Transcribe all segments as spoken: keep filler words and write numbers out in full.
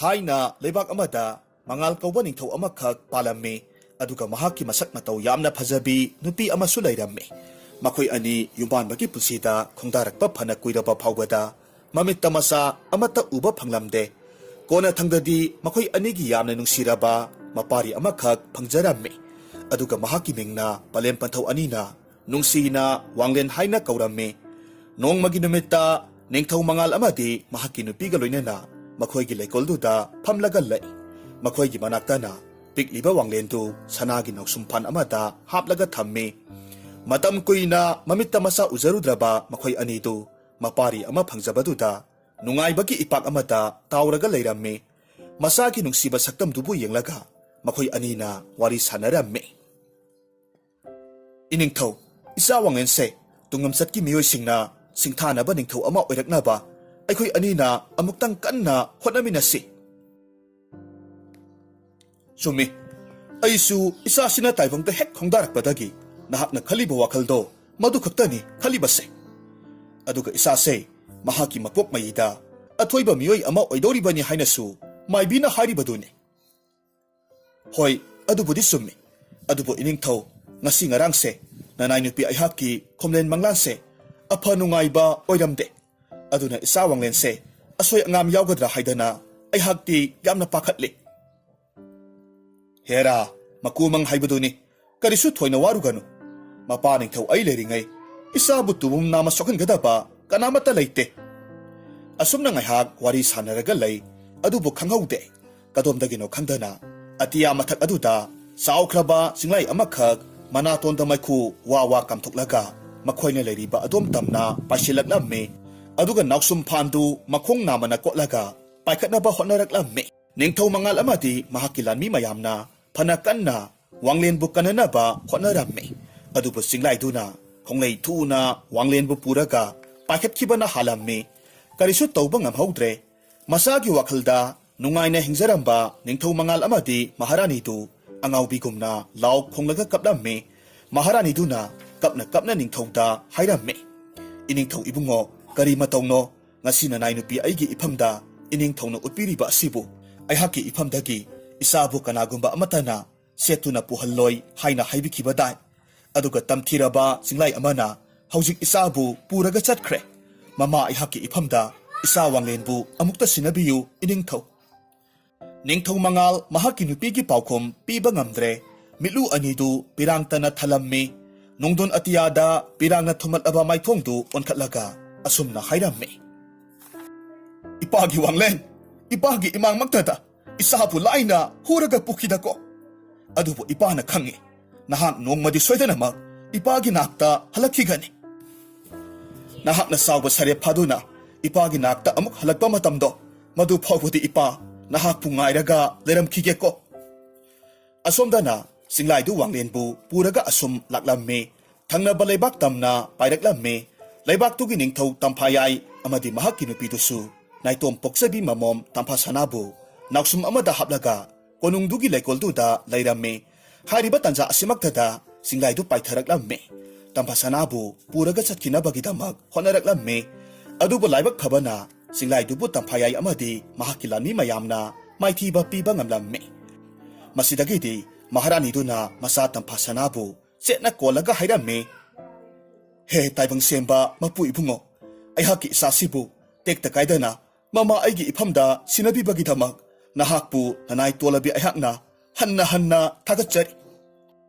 ꯊꯥꯏꯅ ꯂꯩꯕꯥꯛ ꯑꯃꯗ ꯃꯉꯥꯜ ꯀꯧꯕ ꯅꯤꯡꯊꯧ ꯑꯃꯈꯛ ꯄꯥꯜꯂꯝꯃꯤ꯫ ꯑꯗꯨꯒ ꯃꯍꯥꯛꯀꯤ ꯃꯁꯛ ꯃꯇꯧ ꯌꯥꯝꯅ ꯐꯖꯕꯤ ꯅꯨꯄꯤ ꯑꯃꯁꯨ ꯂꯩꯔꯝꯃꯤ꯫ ꯃꯈꯣꯏ ꯑꯅꯤ ꯌꯨꯝꯕꯥꯟꯕꯒꯤ ꯄꯨꯟꯁꯤꯗ ꯈꯣꯡꯗꯥꯔꯛꯄ ꯐꯅ ꯀꯨꯏꯔꯕ ꯐꯥꯎꯕꯗ ꯃꯃꯤꯠꯇ ꯃꯆꯥ ꯑꯃꯠꯇ ꯎꯕ ꯐꯪꯂꯝꯗꯦ꯫ ꯀꯣꯟꯅꯊꯪꯗꯗꯤ ꯃꯈꯣꯏ ꯑꯅꯤꯒꯤ ꯌꯥꯝꯅ ꯅꯨꯡꯁꯤꯔꯕ ꯃꯄꯥꯔꯤ ꯑꯃꯈꯛ ꯐꯪꯖꯔꯝꯃꯤ꯫ ꯑꯗꯨꯒ ꯃꯍꯥꯛꯀꯤ ꯃꯤꯡꯅ ꯄꯂꯦꯝ ꯄꯟꯊꯧ ꯑꯅꯤꯅ ꯅꯨꯡꯁꯤꯅ ꯋꯥꯡꯂꯦꯟ ꯍꯥꯏꯅ ꯀꯧꯔꯝꯃꯤ꯫ ꯅꯣꯡꯃꯒꯤ ꯅꯨꯃꯤꯠꯇ ꯅꯤꯡꯊꯧ ꯃꯉꯥꯜ ꯑꯃꯗꯤ ꯃꯍꯥꯛꯀꯤ ꯅꯨꯄꯤꯒ ꯂꯣꯏꯅꯅ ꯃꯈꯣꯏꯒꯤ ꯂꯩꯀꯣꯜꯗꯨꯗ ꯐꯝꯂꯒ ꯂꯩ꯫ ꯃꯈꯣꯏꯒꯤ ꯃꯅꯥꯛꯇꯅ ꯄꯤꯛꯂꯤꯕ ꯋꯥꯡꯂꯦꯟꯗꯨ ꯁꯅꯥꯒꯤ ꯅꯥꯎꯁꯨꯝꯐꯥꯟ ꯑꯃꯗ ꯍꯥꯞꯂꯒ ꯊꯝꯃꯤ꯫ ꯃꯇꯝ ꯀꯨꯏꯅ ꯃꯃꯤꯠꯇ ꯃꯆꯥ ꯎꯖꯔꯨꯗ꯭ꯔꯕ ꯃꯈꯣꯏ ꯑꯅꯤꯗꯨ ꯃꯄꯥꯔꯤ ꯑꯃ ꯐꯪꯖꯕꯗꯨꯗ ꯅꯨꯡꯉꯥꯏꯕꯒꯤ ꯏꯄꯥꯛ ꯑꯃꯗ ꯇꯥꯎꯔꯒ ꯂꯩꯔꯝꯃꯤ꯫ ꯃꯆꯥꯒꯤ ꯅꯨꯡꯁꯤꯕ ꯁꯛꯇꯝꯗꯨꯕꯨ ꯌꯦꯡꯂꯒ ꯃꯈꯣꯏ ꯑꯅꯤꯅ ꯋꯥꯔꯤ ꯁꯥꯟꯅꯔꯝꯃꯤ꯫ "ꯏꯅꯤꯡꯊꯧ, ꯏꯆꯥ ꯋꯥꯡꯂꯦꯟꯁꯦ ꯇꯨꯡꯂꯝꯆꯠꯀꯤ ꯃꯤꯑꯣꯏꯁꯤꯡꯅ ꯁꯤꯡꯊꯥꯅꯕ ꯅꯤꯡꯊꯧ ꯑꯃ ꯑꯣꯏꯔꯛꯅꯕ ꯑꯩꯈꯣꯏ ꯑꯅꯤꯅ ꯑꯃꯨꯛꯇꯪ ꯀꯟꯅ ꯍꯣꯠꯅꯃꯤꯟꯅꯁꯤ꯫" "ꯆꯨꯝꯃꯤ꯫ ꯑꯩꯁꯨ ꯏꯆꯥꯁꯤꯅ ꯇꯥꯏꯕꯪꯗ ꯍꯦꯛ ꯈꯣꯡꯗꯥꯔꯛꯄꯗꯒꯤ ꯅꯍꯥꯛꯅ ꯈꯜꯂꯤꯕ ꯋꯥꯈꯜꯗꯣ ꯃꯗꯨ ꯈꯛꯇꯅꯤ ꯈꯜꯂꯤꯕꯁꯦ꯫ ꯑꯗꯨꯒ ꯏꯆꯥꯁꯦ ꯃꯍꯥꯛꯀꯤ ꯃꯄꯣꯛ ꯃꯌꯤꯗ ꯑꯊꯣꯏꯕ ꯃꯤꯑꯣꯏ ꯑꯃ ꯑꯣꯏꯗꯧꯔꯤꯕꯅꯤ ꯍꯥꯏꯅꯁꯨ ꯃꯥꯏꯕꯤꯅ ꯍꯥꯏꯔꯤꯕꯗꯨꯅꯤ꯫" "ꯍꯣꯏ, ꯑꯗꯨꯕꯨꯗꯤ ꯆꯨꯝꯃꯤ꯫ ꯑꯗꯨꯕꯨ ꯏꯅꯤꯡꯊꯧ, ꯉꯁꯤ ꯉꯔꯥꯡꯁꯦ ꯅꯅꯥꯏ ꯅꯨꯄꯤ ꯑꯩꯍꯥꯛꯀꯤ ꯈꯣꯝꯂꯦꯟ ꯃꯪꯂꯥꯟꯁꯦ ꯑꯐ ꯅꯨꯡꯉꯥꯏꯕ ꯑꯣꯏꯔꯝꯗꯦ꯫ ꯑꯗꯨꯅ ꯏꯆꯥ ꯋꯥꯡꯂꯦꯟꯁꯦ ꯑꯁꯣꯏ ꯑꯉꯥꯝ ꯌꯥꯎꯒꯗ꯭ꯔꯥ ꯍꯥꯏꯗꯅ ꯑꯩꯍꯥꯛꯇꯤ ꯌꯥꯝꯅ ꯄꯥꯈꯠꯂꯤ꯫" "ꯍꯦꯔꯥ, ꯃꯀꯨꯃꯪ ꯍꯥꯏꯕꯗꯨꯅꯤ꯫ ꯀꯔꯤꯁꯨ ꯊꯣꯏꯅ ꯋꯥꯔꯨꯒꯅꯨ꯫ ꯃꯄꯥ ꯅꯤꯡꯊꯧ ꯑꯩ ꯂꯩꯔꯤꯉꯩ ꯏꯆꯥꯕꯨ ꯇꯨꯕꯨꯝ ꯅꯥꯝꯃ ꯁꯣꯛꯍꯟꯒꯗꯕ ꯀꯅꯥꯃꯠꯇ ꯂꯩꯇꯦ꯫" ꯑꯁꯨꯝꯅ ꯉꯥꯏꯍꯥꯛ ꯋꯥꯔꯤ ꯁꯥꯟꯅꯔꯒ ꯂꯩ꯫ ꯑꯗꯨꯕꯨ ꯈꯪꯍꯧꯗꯦ, ꯀꯗꯣꯝꯗꯒꯤꯅꯣ ꯈꯪꯗꯅ ꯑꯇꯤꯌꯥ ꯃꯊꯛ ꯑꯗꯨꯗ ꯆꯥꯎꯈ꯭ꯔꯕ ꯆꯤꯡꯂꯩ ꯑꯃꯈꯛ ꯃꯅꯥꯇꯣꯟꯗ ꯃꯩꯈꯨ ꯋꯥ ꯋꯥ ꯀꯥꯝꯊꯣꯛꯂꯒ ꯃꯈꯣꯏꯅ ꯂꯩꯔꯤꯕ ꯑꯗꯣꯝ ꯇꯝꯅ ꯄꯥꯏꯁꯤꯜꯂꯛꯂꯝꯃꯤ꯫ ꯑꯗꯨꯒ ꯅꯥꯎꯁꯨꯝꯐꯥꯟꯗꯨ ꯃꯈꯣꯡ ꯅꯥꯝꯃꯅ ꯀꯣꯠꯂꯒ ꯄꯥꯏꯈꯠꯅꯕ ꯍꯣꯠꯅꯔꯛꯂꯝꯃꯤ꯫ ꯅꯤꯡꯊꯧ ꯃꯉꯥꯜ ꯑꯃꯗꯤ ꯃꯍꯥꯛꯀꯤ ꯂꯥꯟꯃꯤ ꯃꯌꯥꯝꯅ ꯐꯅ ꯀꯟꯅ ꯋꯥꯡꯂꯦꯟꯕꯨ ꯀꯟꯅꯅꯕ ꯍꯣꯠꯅꯔꯝꯃꯤ꯫ ꯑꯗꯨꯕꯨ ꯆꯤꯡꯂꯥꯏꯗꯨꯅ ꯈꯣꯡꯂꯩ ꯊꯨꯅ ꯋꯥꯡꯂꯦꯟꯕꯨ ꯄꯨꯔꯒ ꯄꯥꯏꯈꯠꯈꯤꯕꯅ ꯍꯥꯜꯂꯝꯃꯤ꯫ ꯀꯔꯤꯁꯨ ꯇꯧꯕ ꯉꯝꯍꯧꯗ꯭ꯔꯦ꯫ ꯃꯁꯥꯒꯤ ꯋꯥꯈꯜꯗ ꯅꯨꯡꯉꯥꯏꯅ ꯍꯤꯡꯖꯔꯝꯕ ꯅꯤꯡꯊꯧ ꯃꯉꯥꯜ ꯑꯃꯗꯤ ꯃꯍꯥꯔꯥꯅꯤꯗꯨ ꯑꯉꯥꯎꯕꯤꯒꯨꯝꯅ ꯂꯥꯎ ꯈꯣꯡꯂꯒ ꯀꯞꯂꯝꯃꯤ꯫ ꯃꯍꯥꯔꯥꯅꯤꯗꯨꯅ ꯀꯞꯅ ꯀꯞꯅ ꯅꯤꯡꯊꯧꯗ ꯍꯥꯏꯔꯝꯃꯤ, "ꯏꯅꯤꯡꯊꯧ ꯏꯕꯨꯡꯉꯣ, ꯀꯔꯤ ꯃꯇꯧꯅꯣ? ꯉꯁꯤ ꯅꯅꯥꯏ ꯅꯨꯄꯤ ꯑꯩꯒꯤ ꯏꯐꯝꯗ ꯏꯅꯤꯡꯊꯧꯅ ꯎꯠꯄꯤꯔꯤꯕ ꯑꯁꯤꯕꯨ ꯑꯩꯍꯥꯛꯀꯤ ꯏꯐꯝꯗꯒꯤ ꯏꯆꯥꯕꯨ ꯀꯅꯥꯒꯨꯝꯕ ꯑꯃꯠꯇꯅ ꯁꯦꯠꯇꯨꯅ ꯄꯨꯍꯜꯂꯣꯏ ꯍꯥꯏꯅ ꯍꯥꯏꯕꯤꯈꯤꯕꯗꯥꯏ? ꯑꯗꯨꯒ ꯇꯝꯊꯤꯔꯕ ꯆꯤꯡꯂꯥꯏ ꯑꯃꯅ ꯍꯧꯖꯤꯛ ꯏꯆꯥꯕꯨ ꯄꯨꯔꯒ ꯆꯠꯈ꯭ꯔꯦ꯫ ꯃꯃꯥ ꯑꯩꯍꯥꯛꯀꯤ ꯏꯐꯝꯗ ꯏꯆꯥ ꯋꯥꯡꯂꯦꯟꯕꯨ ꯑꯃꯨꯛꯇ ꯁꯤꯟꯅꯕꯤꯌꯨ, ꯏꯅꯤꯡꯊꯧ꯫ ꯅꯤꯡꯊꯧ ꯃꯉꯥꯜ ꯃꯍꯥꯛꯀꯤ ꯅꯨꯄꯤꯒꯤ ꯄꯥꯎꯈꯨꯝ ꯄꯤꯕ ꯉꯝꯗ꯭ꯔꯦ꯫ ꯃꯤꯠꯂꯨ ꯑꯅꯤꯗꯨ ꯄꯤꯔꯥꯡꯇꯅ ꯊꯜꯂꯝꯃꯤ꯫ ꯅꯣꯡꯗꯣꯟ ꯑꯇꯤꯌꯥꯗ ꯄꯤꯔꯥꯡꯅ ꯊꯨꯝꯂꯠꯂꯕ ꯃꯥꯏꯊꯣꯡꯗꯨ ꯑꯣꯟꯈꯠꯂꯒ ꯑꯁꯨꯝꯅ ꯍꯥꯏꯔꯝꯃꯤ, "ꯏꯄꯥꯒꯤ ꯋꯥꯡꯂꯦꯟ, ꯏꯄꯥꯒꯤ ꯏꯃꯥꯡꯃꯛꯇꯗ ꯏꯆꯥꯕꯨ ꯂꯥꯏꯅ ꯍꯨꯔꯒ ꯄꯨꯈꯤꯗꯀꯣ꯫ ꯑꯗꯨꯕꯨ ꯏꯄꯥꯅ ꯈꯪꯏ, ꯅꯍꯥꯛ ꯅꯣꯡꯃꯗꯤ ꯁꯣꯏꯗꯅꯃꯛ ꯏꯄꯥꯒꯤ ꯅꯥꯛꯇ ꯍꯜꯂꯛꯈꯤꯒꯅꯤ꯫ ꯅꯍꯥꯛꯅ ꯆꯥꯎꯕ ꯁꯔꯦꯞ ꯐꯥꯗꯨꯅ ꯏꯄꯥꯒꯤ ꯅꯥꯛꯇ ꯑꯃꯨꯛ ꯍꯜꯂꯛꯄ ꯃꯇꯝꯗꯣ, ꯃꯗꯨ ꯐꯥꯎꯕꯗꯤ ꯏꯄꯥ ꯅꯍꯥꯛꯄꯨ ꯉꯥꯏꯔꯒ ꯂꯩꯔꯝꯈꯤꯒꯦꯀꯣ"꯫ ꯑꯁꯣꯝꯗꯅ ꯆꯤꯡꯂꯥꯏꯗꯨ ꯋꯥꯡꯂꯦꯟꯕꯨ ꯄꯨꯔꯒ ꯑꯁꯨꯝ ꯂꯥꯛꯂꯝꯃꯤ꯫ ꯊꯪꯅꯕ ꯂꯩꯕꯥꯛ ꯇꯝꯅ ꯄꯥꯏꯔꯛꯂꯝꯃꯤ꯫ ꯂꯩꯕꯥꯛꯇꯨꯒꯤ ꯅꯤꯡꯊꯧ ꯇꯝꯐꯥꯌꯥꯏ ꯑꯃꯗꯤ ꯃꯍꯥꯛꯀꯤ ꯅꯨꯄꯤꯗꯨꯁꯨ ꯅꯥꯏꯇꯣꯝ ꯄꯣꯛꯆꯕꯤ ꯃꯃꯣꯝ ꯇꯝꯐꯥ ꯁꯅꯥꯕꯨ ꯅꯥꯎꯁꯨꯝ ꯑꯃꯗ ꯍꯥꯞꯂꯒ ꯀꯣꯅꯨꯡꯗꯨꯒꯤ ꯂꯩꯀꯣꯜꯗꯨꯗ ꯂꯩꯔꯝꯃꯤ꯫ ꯍꯥꯏꯔꯤꯕ ꯇꯥꯟꯖꯥ ꯑꯁꯤꯃꯛꯇꯗ ꯆꯤꯡꯂꯥꯏꯗꯨ ꯄꯥꯏꯊꯔꯛꯂꯝꯃꯤ꯫ ꯇꯝꯐꯥ ꯁꯅꯥꯕꯨ ꯄꯨꯔꯒ ꯆꯠꯈꯤꯅꯕꯒꯤꯗꯃꯛ ꯍꯣꯠꯅꯔꯛꯂꯝꯃꯤ꯫ ꯑꯗꯨꯕꯨ ꯂꯥꯏꯕꯛ ꯐꯕꯅ ꯆꯤꯡꯂꯥꯏꯗꯨꯕꯨ ꯇꯝꯐꯥꯌꯥꯏ ꯑꯃꯗꯤ ꯃꯍꯥꯛꯀꯤ ꯂꯥꯟꯃꯤ ꯃꯌꯥꯝꯅ ꯃꯥꯏꯊꯤꯕ ꯄꯤꯕ ꯉꯝꯂꯝꯃꯤ꯫ ꯃꯁꯤꯗꯒꯤꯗꯤ ꯃꯍꯥꯔꯥꯅꯤꯗꯨꯅ ꯃꯆꯥ ꯇꯝꯐꯥ ꯁꯅꯥꯕꯨ ꯆꯦꯠꯅ ꯀꯣꯜꯂꯒ ꯍꯥꯏꯔꯝꯃꯤ, "ꯍꯦ ꯇꯥꯏꯕꯪ ꯁꯦꯝꯕ ꯃꯄꯨ ꯏꯕꯨꯡꯉꯣ, ꯑꯩꯍꯥꯛꯀꯤ ꯏꯆꯥꯁꯤꯕꯨ ꯇꯦꯛꯇ ꯀꯥꯏꯗꯅ ꯃꯃꯥ ꯑꯩꯒꯤ ꯏꯐꯝꯗ ꯁꯤꯟꯅꯕꯤꯕꯒꯤꯗꯃꯛ ꯅꯍꯥꯛꯄꯨ ꯅꯅꯥꯏ ꯇꯣꯜꯂꯕꯤ ꯑꯩꯍꯥꯛꯅ ꯍꯟꯅ ꯍꯟꯅ ꯊꯥꯒꯠꯆꯔꯤ"꯫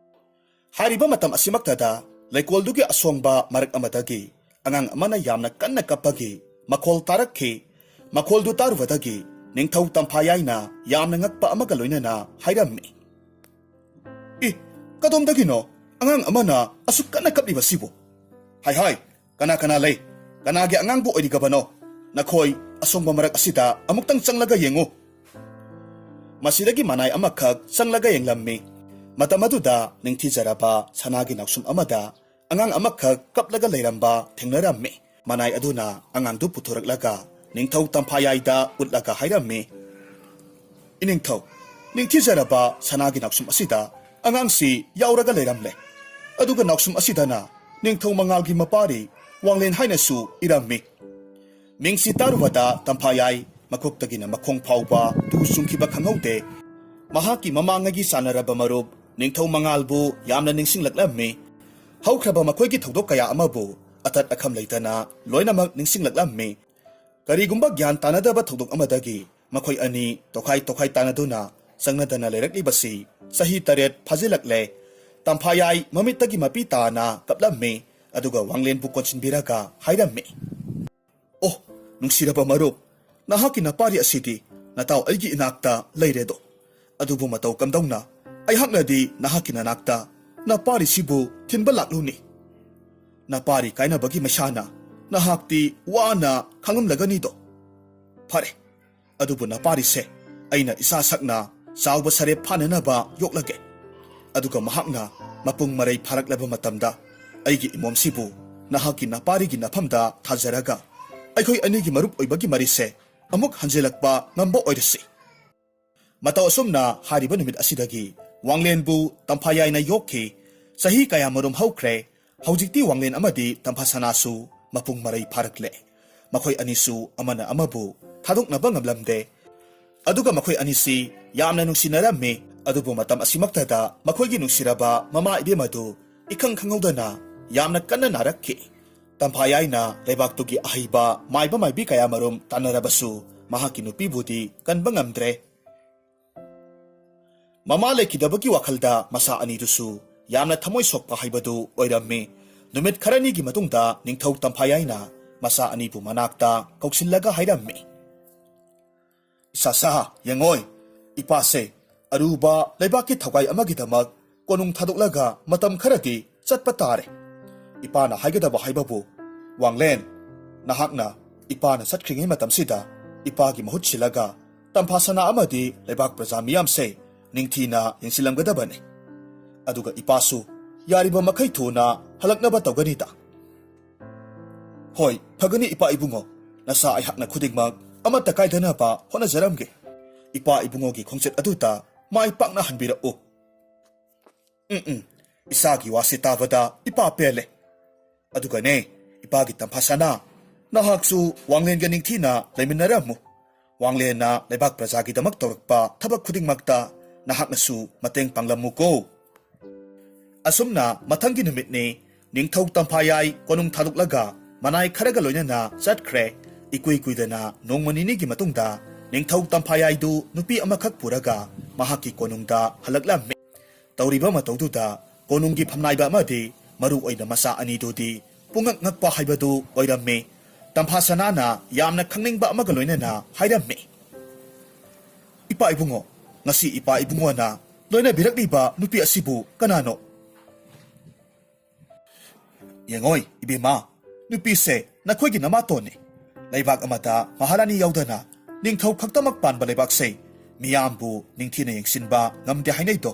ꯍꯥꯏꯔꯤꯕ ꯃꯇꯝ ꯑꯁꯤꯃꯛꯇꯗ ꯂꯩꯀꯣꯜꯗꯨꯒꯤ ꯑꯁꯣꯡꯕ ꯃꯔꯛ ꯑꯃꯗꯒꯤ ꯑꯉꯥꯡ ꯑꯃꯅ ꯌꯥꯝꯅ ꯀꯟꯅ ꯀꯞꯄꯒꯤ ꯃꯈꯣꯜ ꯇꯥꯔꯛꯈꯤ꯫ ꯃꯈꯣꯜꯗꯨ ꯇꯥꯔꯨꯕꯗꯒꯤ ꯅꯤꯡꯊꯧ ꯇꯝꯐꯥꯌꯥꯏꯅ ꯌꯥꯝꯅ ꯉꯛꯄ ꯑꯃꯒ ꯂꯣꯏꯅꯅ ꯍꯥꯏꯔꯝꯃꯤ, "ꯏ, ꯀꯗꯣꯝꯗꯒꯤꯅꯣ ꯑꯉꯥꯡ ꯑꯃꯅ ꯑꯁꯨꯛ ꯀꯟꯅ ꯀꯞꯂꯤꯕꯁꯤꯕꯨ? ꯍꯥꯏ ꯍꯥꯏ, ꯀꯅꯥ ꯀꯅꯥ ꯂꯩ? ꯀꯅꯥꯒꯤ ꯑꯉꯥꯡꯕꯨ ꯑꯣꯏꯔꯤꯒꯕꯅꯣ? ꯅꯈꯣꯏ ꯑꯁꯣꯡꯕ ꯃꯔꯛ ꯑꯁꯤꯗ ꯑꯃꯨꯛꯇꯪ ꯆꯪꯂꯒ ꯌꯦꯡꯉꯨ"꯫ ꯃꯁꯤꯗꯒꯤ ꯃꯅꯥꯏ ꯑꯃꯈꯛ ꯆꯪꯂꯒ ꯌꯦꯡꯂꯝꯃꯤ꯫ ꯃꯇꯝ ꯑꯗꯨꯗ ꯅꯤꯡꯊꯤꯖꯔꯕ ꯁꯅꯥꯒꯤ ꯅꯥꯎꯁꯨꯝ ꯑꯃꯗ ꯑꯉꯥꯡ ꯑꯃꯈꯛ ꯀꯞꯂꯒ ꯂꯩꯔꯝꯕ ꯊꯦꯡꯅꯔꯝꯃꯤ꯫ ꯃꯅꯥꯏ ꯑꯗꯨꯅ ꯑꯉꯥꯡꯗꯨ ꯄꯨꯊꯣꯔꯛꯂꯒ ꯅꯤꯡꯊꯧ ꯇꯝꯐꯥꯌꯥꯏꯗ ꯎꯠꯂꯒ ꯍꯥꯏꯔꯝꯃꯤ, "ꯏꯅꯤꯡꯊꯧ, ꯅꯤꯡꯊꯤꯖꯔꯕ ꯁꯅꯥꯒꯤ ꯅꯥꯎꯁꯨꯝ ꯑꯁꯤꯗ ꯑꯉꯥꯡꯁꯤ ꯌꯥꯎꯔꯒ ꯂꯩꯔꯝꯂꯦ꯫ ꯑꯗꯨꯒ ꯅꯥꯎꯁꯨꯝ ꯑꯁꯤꯗꯅ ꯅꯤꯡꯊꯧ ꯃꯉꯥꯜꯒꯤ ꯃꯄꯥꯔꯤ ꯋꯥꯡꯂꯦꯟ ꯍꯥꯏꯅꯁꯨ ꯏꯔꯝꯃꯤ"꯫ ꯃꯤꯡꯁꯤ ꯇꯥꯔꯨꯕꯗ ꯇꯝꯐꯥꯌꯥꯏ ꯃꯀꯣꯛꯇꯒꯤꯅ ꯃꯈꯣꯡ ꯐꯥꯎꯕ ꯇꯨ ꯆꯨꯡꯈꯤꯕ ꯈꯪꯍꯧꯗꯦ꯫ ꯃꯍꯥꯛꯀꯤ ꯃꯃꯥꯡꯉꯩꯒꯤ ꯆꯥꯟꯅꯔꯕ ꯃꯔꯨꯞ ꯅꯤꯡꯊꯧ ꯃꯉꯥꯜꯕꯨ ꯌꯥꯝꯅ ꯅꯤꯡꯁꯤꯡꯂꯛꯂꯝꯃꯤ꯫ ꯍꯧꯈ꯭ꯔꯕ ꯃꯈꯣꯏꯒꯤ ꯊꯧꯗꯣꯛ ꯀꯌꯥ ꯑꯃꯕꯨ ꯑꯇꯠ ꯑꯈꯝ ꯂꯩꯇꯅ ꯂꯣꯏꯅꯃꯛ ꯅꯤꯡꯁꯤꯡꯂꯛꯂꯝꯃꯤ꯫ ꯀꯔꯤꯒꯨꯝꯕ ꯒ꯭ꯌꯥꯟ ꯇꯥꯅꯗꯕ ꯊꯧꯗꯣꯛ ꯑꯃꯗꯒꯤ ꯃꯈꯣꯏ ꯑꯅꯤ ꯇꯣꯈꯥꯏ ꯇꯣꯈꯥꯏ ꯇꯥꯅꯗꯨꯅ ꯆꯪꯅꯗꯅ ꯂꯩꯔꯛꯂꯤꯕꯁꯤ ꯆꯍꯤ ꯇꯔꯦꯠ ꯐꯥꯖꯤꯜꯂꯛꯂꯦ꯫ ꯇꯝꯐꯥꯌꯥꯏ ꯃꯃꯤꯠꯇꯒꯤ ꯃꯄꯤ ꯇꯥꯅ ꯀꯞꯂꯝꯃꯤ, ꯑꯗꯨꯒ ꯋꯥꯡꯂꯦꯟꯕꯨ ꯀꯣꯟꯁꯤꯟꯕꯤꯔꯒ ꯍꯥꯏꯔꯝꯃꯤ, "ꯑꯣ, ꯅꯨꯡꯁꯤꯔꯕ ꯃꯔꯨꯞ, ꯅꯍꯥꯛꯀꯤ ꯅꯄꯥꯔꯤ ꯑꯁꯤꯗꯤ ꯅꯇꯥꯎ ꯑꯩꯒꯤ ꯏꯅꯥꯛꯇ ꯂꯩꯔꯦꯗꯣ꯫ ꯑꯗꯨꯕꯨ ꯃꯇꯧ ꯀꯝꯗꯧꯅ ꯑꯩꯍꯥꯛꯅꯗꯤ ꯅꯍꯥꯛꯀꯤ ꯅꯅꯥꯛꯇ ꯅꯄꯥꯔꯤꯁꯤꯕꯨ ꯊꯤꯟꯕ ꯂꯥꯛꯂꯨꯅꯤ? ꯅꯄꯥꯔꯤ ꯀꯥꯏꯅꯕꯒꯤ ꯃꯩꯁꯥꯅ ꯅꯍꯥꯛꯇꯤ ꯋꯥꯅ ꯈꯥꯡꯂꯝꯂꯒꯅꯤꯗꯣ꯫ ꯐꯔꯦ, ꯑꯗꯨꯕꯨ ꯅꯄꯥꯔꯤꯁꯦ ꯑꯩꯅ ꯏꯁꯥ ꯁꯛꯅ ꯆꯥꯎꯕ ꯁꯔꯦꯞ ꯐꯥꯅꯅꯕ ꯌꯣꯛꯂꯒꯦ꯫ ꯑꯗꯨꯒ ꯃꯍꯥꯛꯅ ꯃꯄꯨꯡ ꯃꯔꯩ ꯐꯥꯔꯛꯂꯕ ꯃꯇꯝꯗ ꯑꯩꯒꯤ ꯏꯃꯣꯝꯁꯤꯕꯨ ꯅꯍꯥꯛꯀꯤ ꯅꯄꯥꯔꯤꯒꯤ ꯅꯐꯝꯗ ꯊꯥꯖꯔꯒ ꯑꯩꯈꯣꯏ ꯑꯅꯤꯒꯤ ꯃꯔꯨꯞ ꯑꯣꯏꯕꯒꯤ ꯃꯔꯤꯁꯦ ꯑꯃꯨꯛ ꯍꯟꯖꯤꯜꯂꯛꯄ ꯉꯝꯕ ꯑꯣꯏꯔꯁꯤ"꯫ ꯃꯇꯧ ꯑꯁꯨꯝꯅ ꯍꯥꯏꯔꯤꯕ ꯅꯨꯃꯤꯠ ꯑꯁꯤꯗꯒꯤ ꯋꯥꯡꯂꯦꯟꯕꯨ ꯇꯝꯐꯥꯌꯥꯏꯅ ꯌꯣꯛꯈꯤ꯫ ꯆꯍꯤ ꯀꯌꯥꯃꯔꯨꯝ ꯍꯧꯈ꯭ꯔꯦ꯫ ꯍꯧꯖꯤꯛꯇꯤ ꯋꯥꯡꯂꯦꯟ ꯑꯃꯗꯤ ꯇꯝꯐꯥꯁꯅꯥꯁꯨ ꯃꯄꯨꯡ ꯃꯔꯩ ꯐꯥꯔꯛꯂꯦ꯫ ꯃꯈꯣꯏ ꯑꯅꯤꯁꯨ ꯑꯃꯅ ꯑꯃꯕꯨ ꯊꯥꯗꯣꯛꯅꯕ ꯉꯝꯂꯝꯗꯦ꯫ ꯑꯗꯨꯒ ꯃꯈꯣꯏ ꯑꯅꯤꯁꯤ ꯌꯥꯝꯅ ꯅꯨꯡꯁꯤꯅꯔꯝꯃꯤ꯫ ꯑꯗꯨꯕꯨ ꯃꯇꯝ ꯑꯁꯤꯃꯛꯇꯗ ꯃꯈꯣꯏꯒꯤ ꯅꯨꯡꯁꯤꯔꯕ ꯃꯃꯥ ꯏꯕꯦꯝ ꯑꯗꯨ ꯏꯈꯪ ꯈꯪꯍꯧꯗꯅ ꯌꯥꯝꯅ ꯀꯟꯅ ꯅꯥꯔꯛꯈꯤ꯫ ꯇꯝꯐꯥꯌꯥꯏꯅ ꯂꯩꯕꯥꯛꯇꯨꯒꯤ ꯑꯍꯩꯕ ꯃꯥꯏꯕ ꯃꯥꯏꯕꯤ ꯀꯌꯥꯃꯔꯨꯝ ꯇꯥꯟꯅꯔꯕꯁꯨ ꯃꯍꯥꯛꯀꯤ ꯅꯨꯄꯤꯕꯨꯗꯤ ꯀꯟꯕ ꯉꯝꯗ꯭ꯔꯦ꯫ ꯃꯃꯥ ꯂꯩꯈꯤꯗꯕꯒꯤ ꯋꯥꯈꯜꯗ ꯃꯆꯥ ꯑꯅꯤꯗꯨꯁꯨ ꯌꯥꯝꯅ ꯊꯃꯣꯏ ꯁꯣꯛꯄ ꯍꯥꯏꯕꯗꯨ ꯑꯣꯏꯔꯝꯃꯤ꯫ ꯅꯨꯃꯤꯠ ꯈꯔꯅꯤꯒꯤ ꯃꯇꯨꯡꯗ ꯅꯤꯡꯊꯧ ꯇꯝꯐꯥꯌꯥꯏꯅ ꯃꯆꯥ ꯑꯅꯤꯕꯨ ꯃꯅꯥꯛꯇ ꯀꯧꯁꯤꯜꯂꯒ ꯍꯥꯏꯔꯝꯃꯤ, "ꯏꯁꯥꯁꯥ, ꯌꯦꯡꯉꯣꯏ, ꯏꯄꯥꯁꯦ ꯑꯔꯨꯕ ꯂꯩꯕꯥꯛꯀꯤ ꯊꯧꯒꯥꯏ ꯑꯃꯒꯤꯗꯃꯛ ꯀꯣꯅꯨꯡ ꯊꯥꯗꯣꯛꯂꯒ ꯃꯇꯝ ꯈꯔꯗꯤ ꯆꯠꯄ ꯇꯥꯔꯦ꯫ ꯏꯄꯥꯅ ꯍꯥꯏꯒꯗꯕ ꯍꯥꯏꯕꯕꯨ, ꯋꯥꯡꯂꯦꯟ, ꯅꯍꯥꯛꯅ ꯏꯄꯥꯅ ꯆꯠꯈ꯭ꯔꯤꯉꯩ ꯃꯇꯝꯁꯤꯗ ꯏꯄꯥꯒꯤ ꯃꯍꯨꯠ ꯁꯤꯜꯂꯒ ꯇꯝꯐꯥꯁꯅꯥ ꯑꯃꯗꯤ ꯂꯩꯕꯥꯛ ꯄ꯭ꯔꯖꯥ ꯃꯤꯌꯥꯝꯁꯦ ꯅꯤꯡꯊꯤꯅ ꯌꯦꯡꯁꯤꯜꯂꯝꯒꯗꯕꯅꯤ꯫ ꯑꯗꯨꯒ ꯏꯄꯥꯁꯨ ꯌꯥꯔꯤꯕ ꯃꯈꯩ ꯊꯨꯅ ꯍꯜꯂꯛꯅꯕ ꯇꯧꯒꯅꯤꯗ"꯫ "ꯍꯣꯏ, ꯐꯒꯅꯤ ꯏꯄꯥ ꯏꯕꯨꯡꯉꯣ꯫ ꯅꯁꯥ ꯑꯩꯍꯥꯛꯅ ꯈꯨꯗꯤꯡꯃꯛ ꯑꯃꯠꯇ ꯀꯥꯏꯗꯅꯕ ꯍꯣꯠꯅꯖꯔꯝꯒꯦ꯫ ꯏꯄꯥ ꯏꯕꯨꯡꯉꯣꯒꯤ ꯈꯣꯡꯆꯠ ꯑꯗꯨꯗ ꯃꯥꯏ ꯄꯥꯛꯅ ꯍꯟꯕꯤꯔꯛꯎ"꯫ "ꯎꯝ, ꯎꯝ, ꯏꯆꯥꯒꯤ ꯋꯥꯁꯤ ꯇꯥꯕꯗ ꯏꯄꯥ ꯄꯦꯜꯂꯦ꯫ ꯑꯗꯨꯒꯅꯦ, ꯏꯄꯥꯒꯤ ꯇꯝꯐꯥꯁꯅꯥ, ꯅꯍꯥꯛꯁꯨ ꯋꯥꯡꯂꯦꯟꯒ ꯅꯤꯡꯊꯤꯅ ꯂꯩꯃꯤꯟꯅꯔꯝꯃꯨ꯫ ꯋꯥꯡꯂꯦꯟꯅ ꯂꯩꯕꯥꯛ ꯄ꯭ꯔꯖꯥꯒꯤꯗꯃꯛ ꯇꯧꯔꯛꯄ ꯊꯕꯛ ꯈꯨꯗꯤꯡꯃꯛꯇ ꯅꯍꯥꯛꯅꯁꯨ ꯃꯇꯦꯡ ꯄꯥꯡꯂꯝꯃꯨꯀꯣ꯫ ꯑꯁꯨꯝꯅ ꯃꯊꯪꯒꯤ ꯅꯨꯃꯤꯠꯅꯤ꯫ ꯅꯤꯡꯊꯧ ꯇꯝꯐꯥꯌꯥꯏ ꯀꯣꯅꯨꯡ ꯊꯥꯗꯣꯛꯂꯒ ꯃꯅꯥꯏ ꯈꯔꯒ ꯂꯣꯏꯅꯅ ꯆꯠꯈ꯭ꯔꯦ꯫ ꯏꯀꯨꯏ ꯀꯨꯏꯗꯅ ꯅꯣꯡꯃ ꯅꯤꯅꯤꯒꯤ ꯃꯇꯨꯡꯗ ꯅꯤꯡꯊꯧ ꯇꯝꯐꯥꯌꯥꯏꯗꯨ ꯅꯨꯄꯤ ꯑꯃꯈꯛ ꯄꯨꯔꯒ ꯃꯍꯥꯛꯀꯤ ꯀꯣꯅꯨꯡꯗ ꯍꯜꯂꯛꯂꯝꯃꯤ꯫ ꯇꯧꯔꯤꯕ ꯃꯇꯧꯗꯨꯗ ꯀꯣꯅꯨꯡꯒꯤ ꯐꯝꯅꯥꯏꯕ ꯑꯃꯗꯤ ꯃꯔꯨ ꯑꯣꯏꯅ ꯃꯆꯥ ꯑꯅꯤꯗꯨꯗꯤ ꯄꯨꯡꯉꯛ ꯉꯛꯄ ꯍꯥꯏꯕꯗꯨ ꯑꯣꯏꯔꯝꯃꯤ꯫ ꯇꯝꯐꯥꯁꯅꯥꯅ ꯌꯥꯝꯅ ꯈꯪꯅꯤꯡꯕ ꯑꯃꯒ ꯂꯣꯏꯅꯅ ꯍꯥꯏꯔꯝꯃꯤ, "ꯏꯄꯥ ꯏꯕꯨꯡꯉꯣ, ꯉꯁꯤ ꯏꯄꯥ ꯏꯕꯨꯡꯉꯣꯅ ꯂꯣꯏꯅꯕꯤꯔꯛꯂꯤꯕ ꯅꯨꯄꯤ ꯑꯁꯤꯕꯨ ꯀꯅꯥꯅꯣ?" "ꯌꯦꯡꯉꯣꯏ, ꯏꯕꯦꯝꯃ, ꯅꯨꯄꯤꯁꯦ ꯅꯈꯣꯏꯒꯤ ꯅꯃꯥꯇꯣꯟꯅꯤ꯫ ꯂꯩꯕꯥꯛ ꯑꯃꯗ ꯃꯍꯥꯔꯥꯅꯤ ꯌꯥꯎꯗꯅ ꯅꯤꯡꯊꯧ ꯈꯛꯇꯃꯛ ꯄꯥꯟꯕ ꯂꯩꯕꯥꯛꯁꯦ ꯃꯤꯌꯥꯝꯕꯨ ꯅꯤꯡꯊꯤꯅ ꯌꯦꯡꯁꯤꯟꯕ ꯉꯝꯗꯦ ꯍꯥꯏꯅꯩꯗꯣ꯫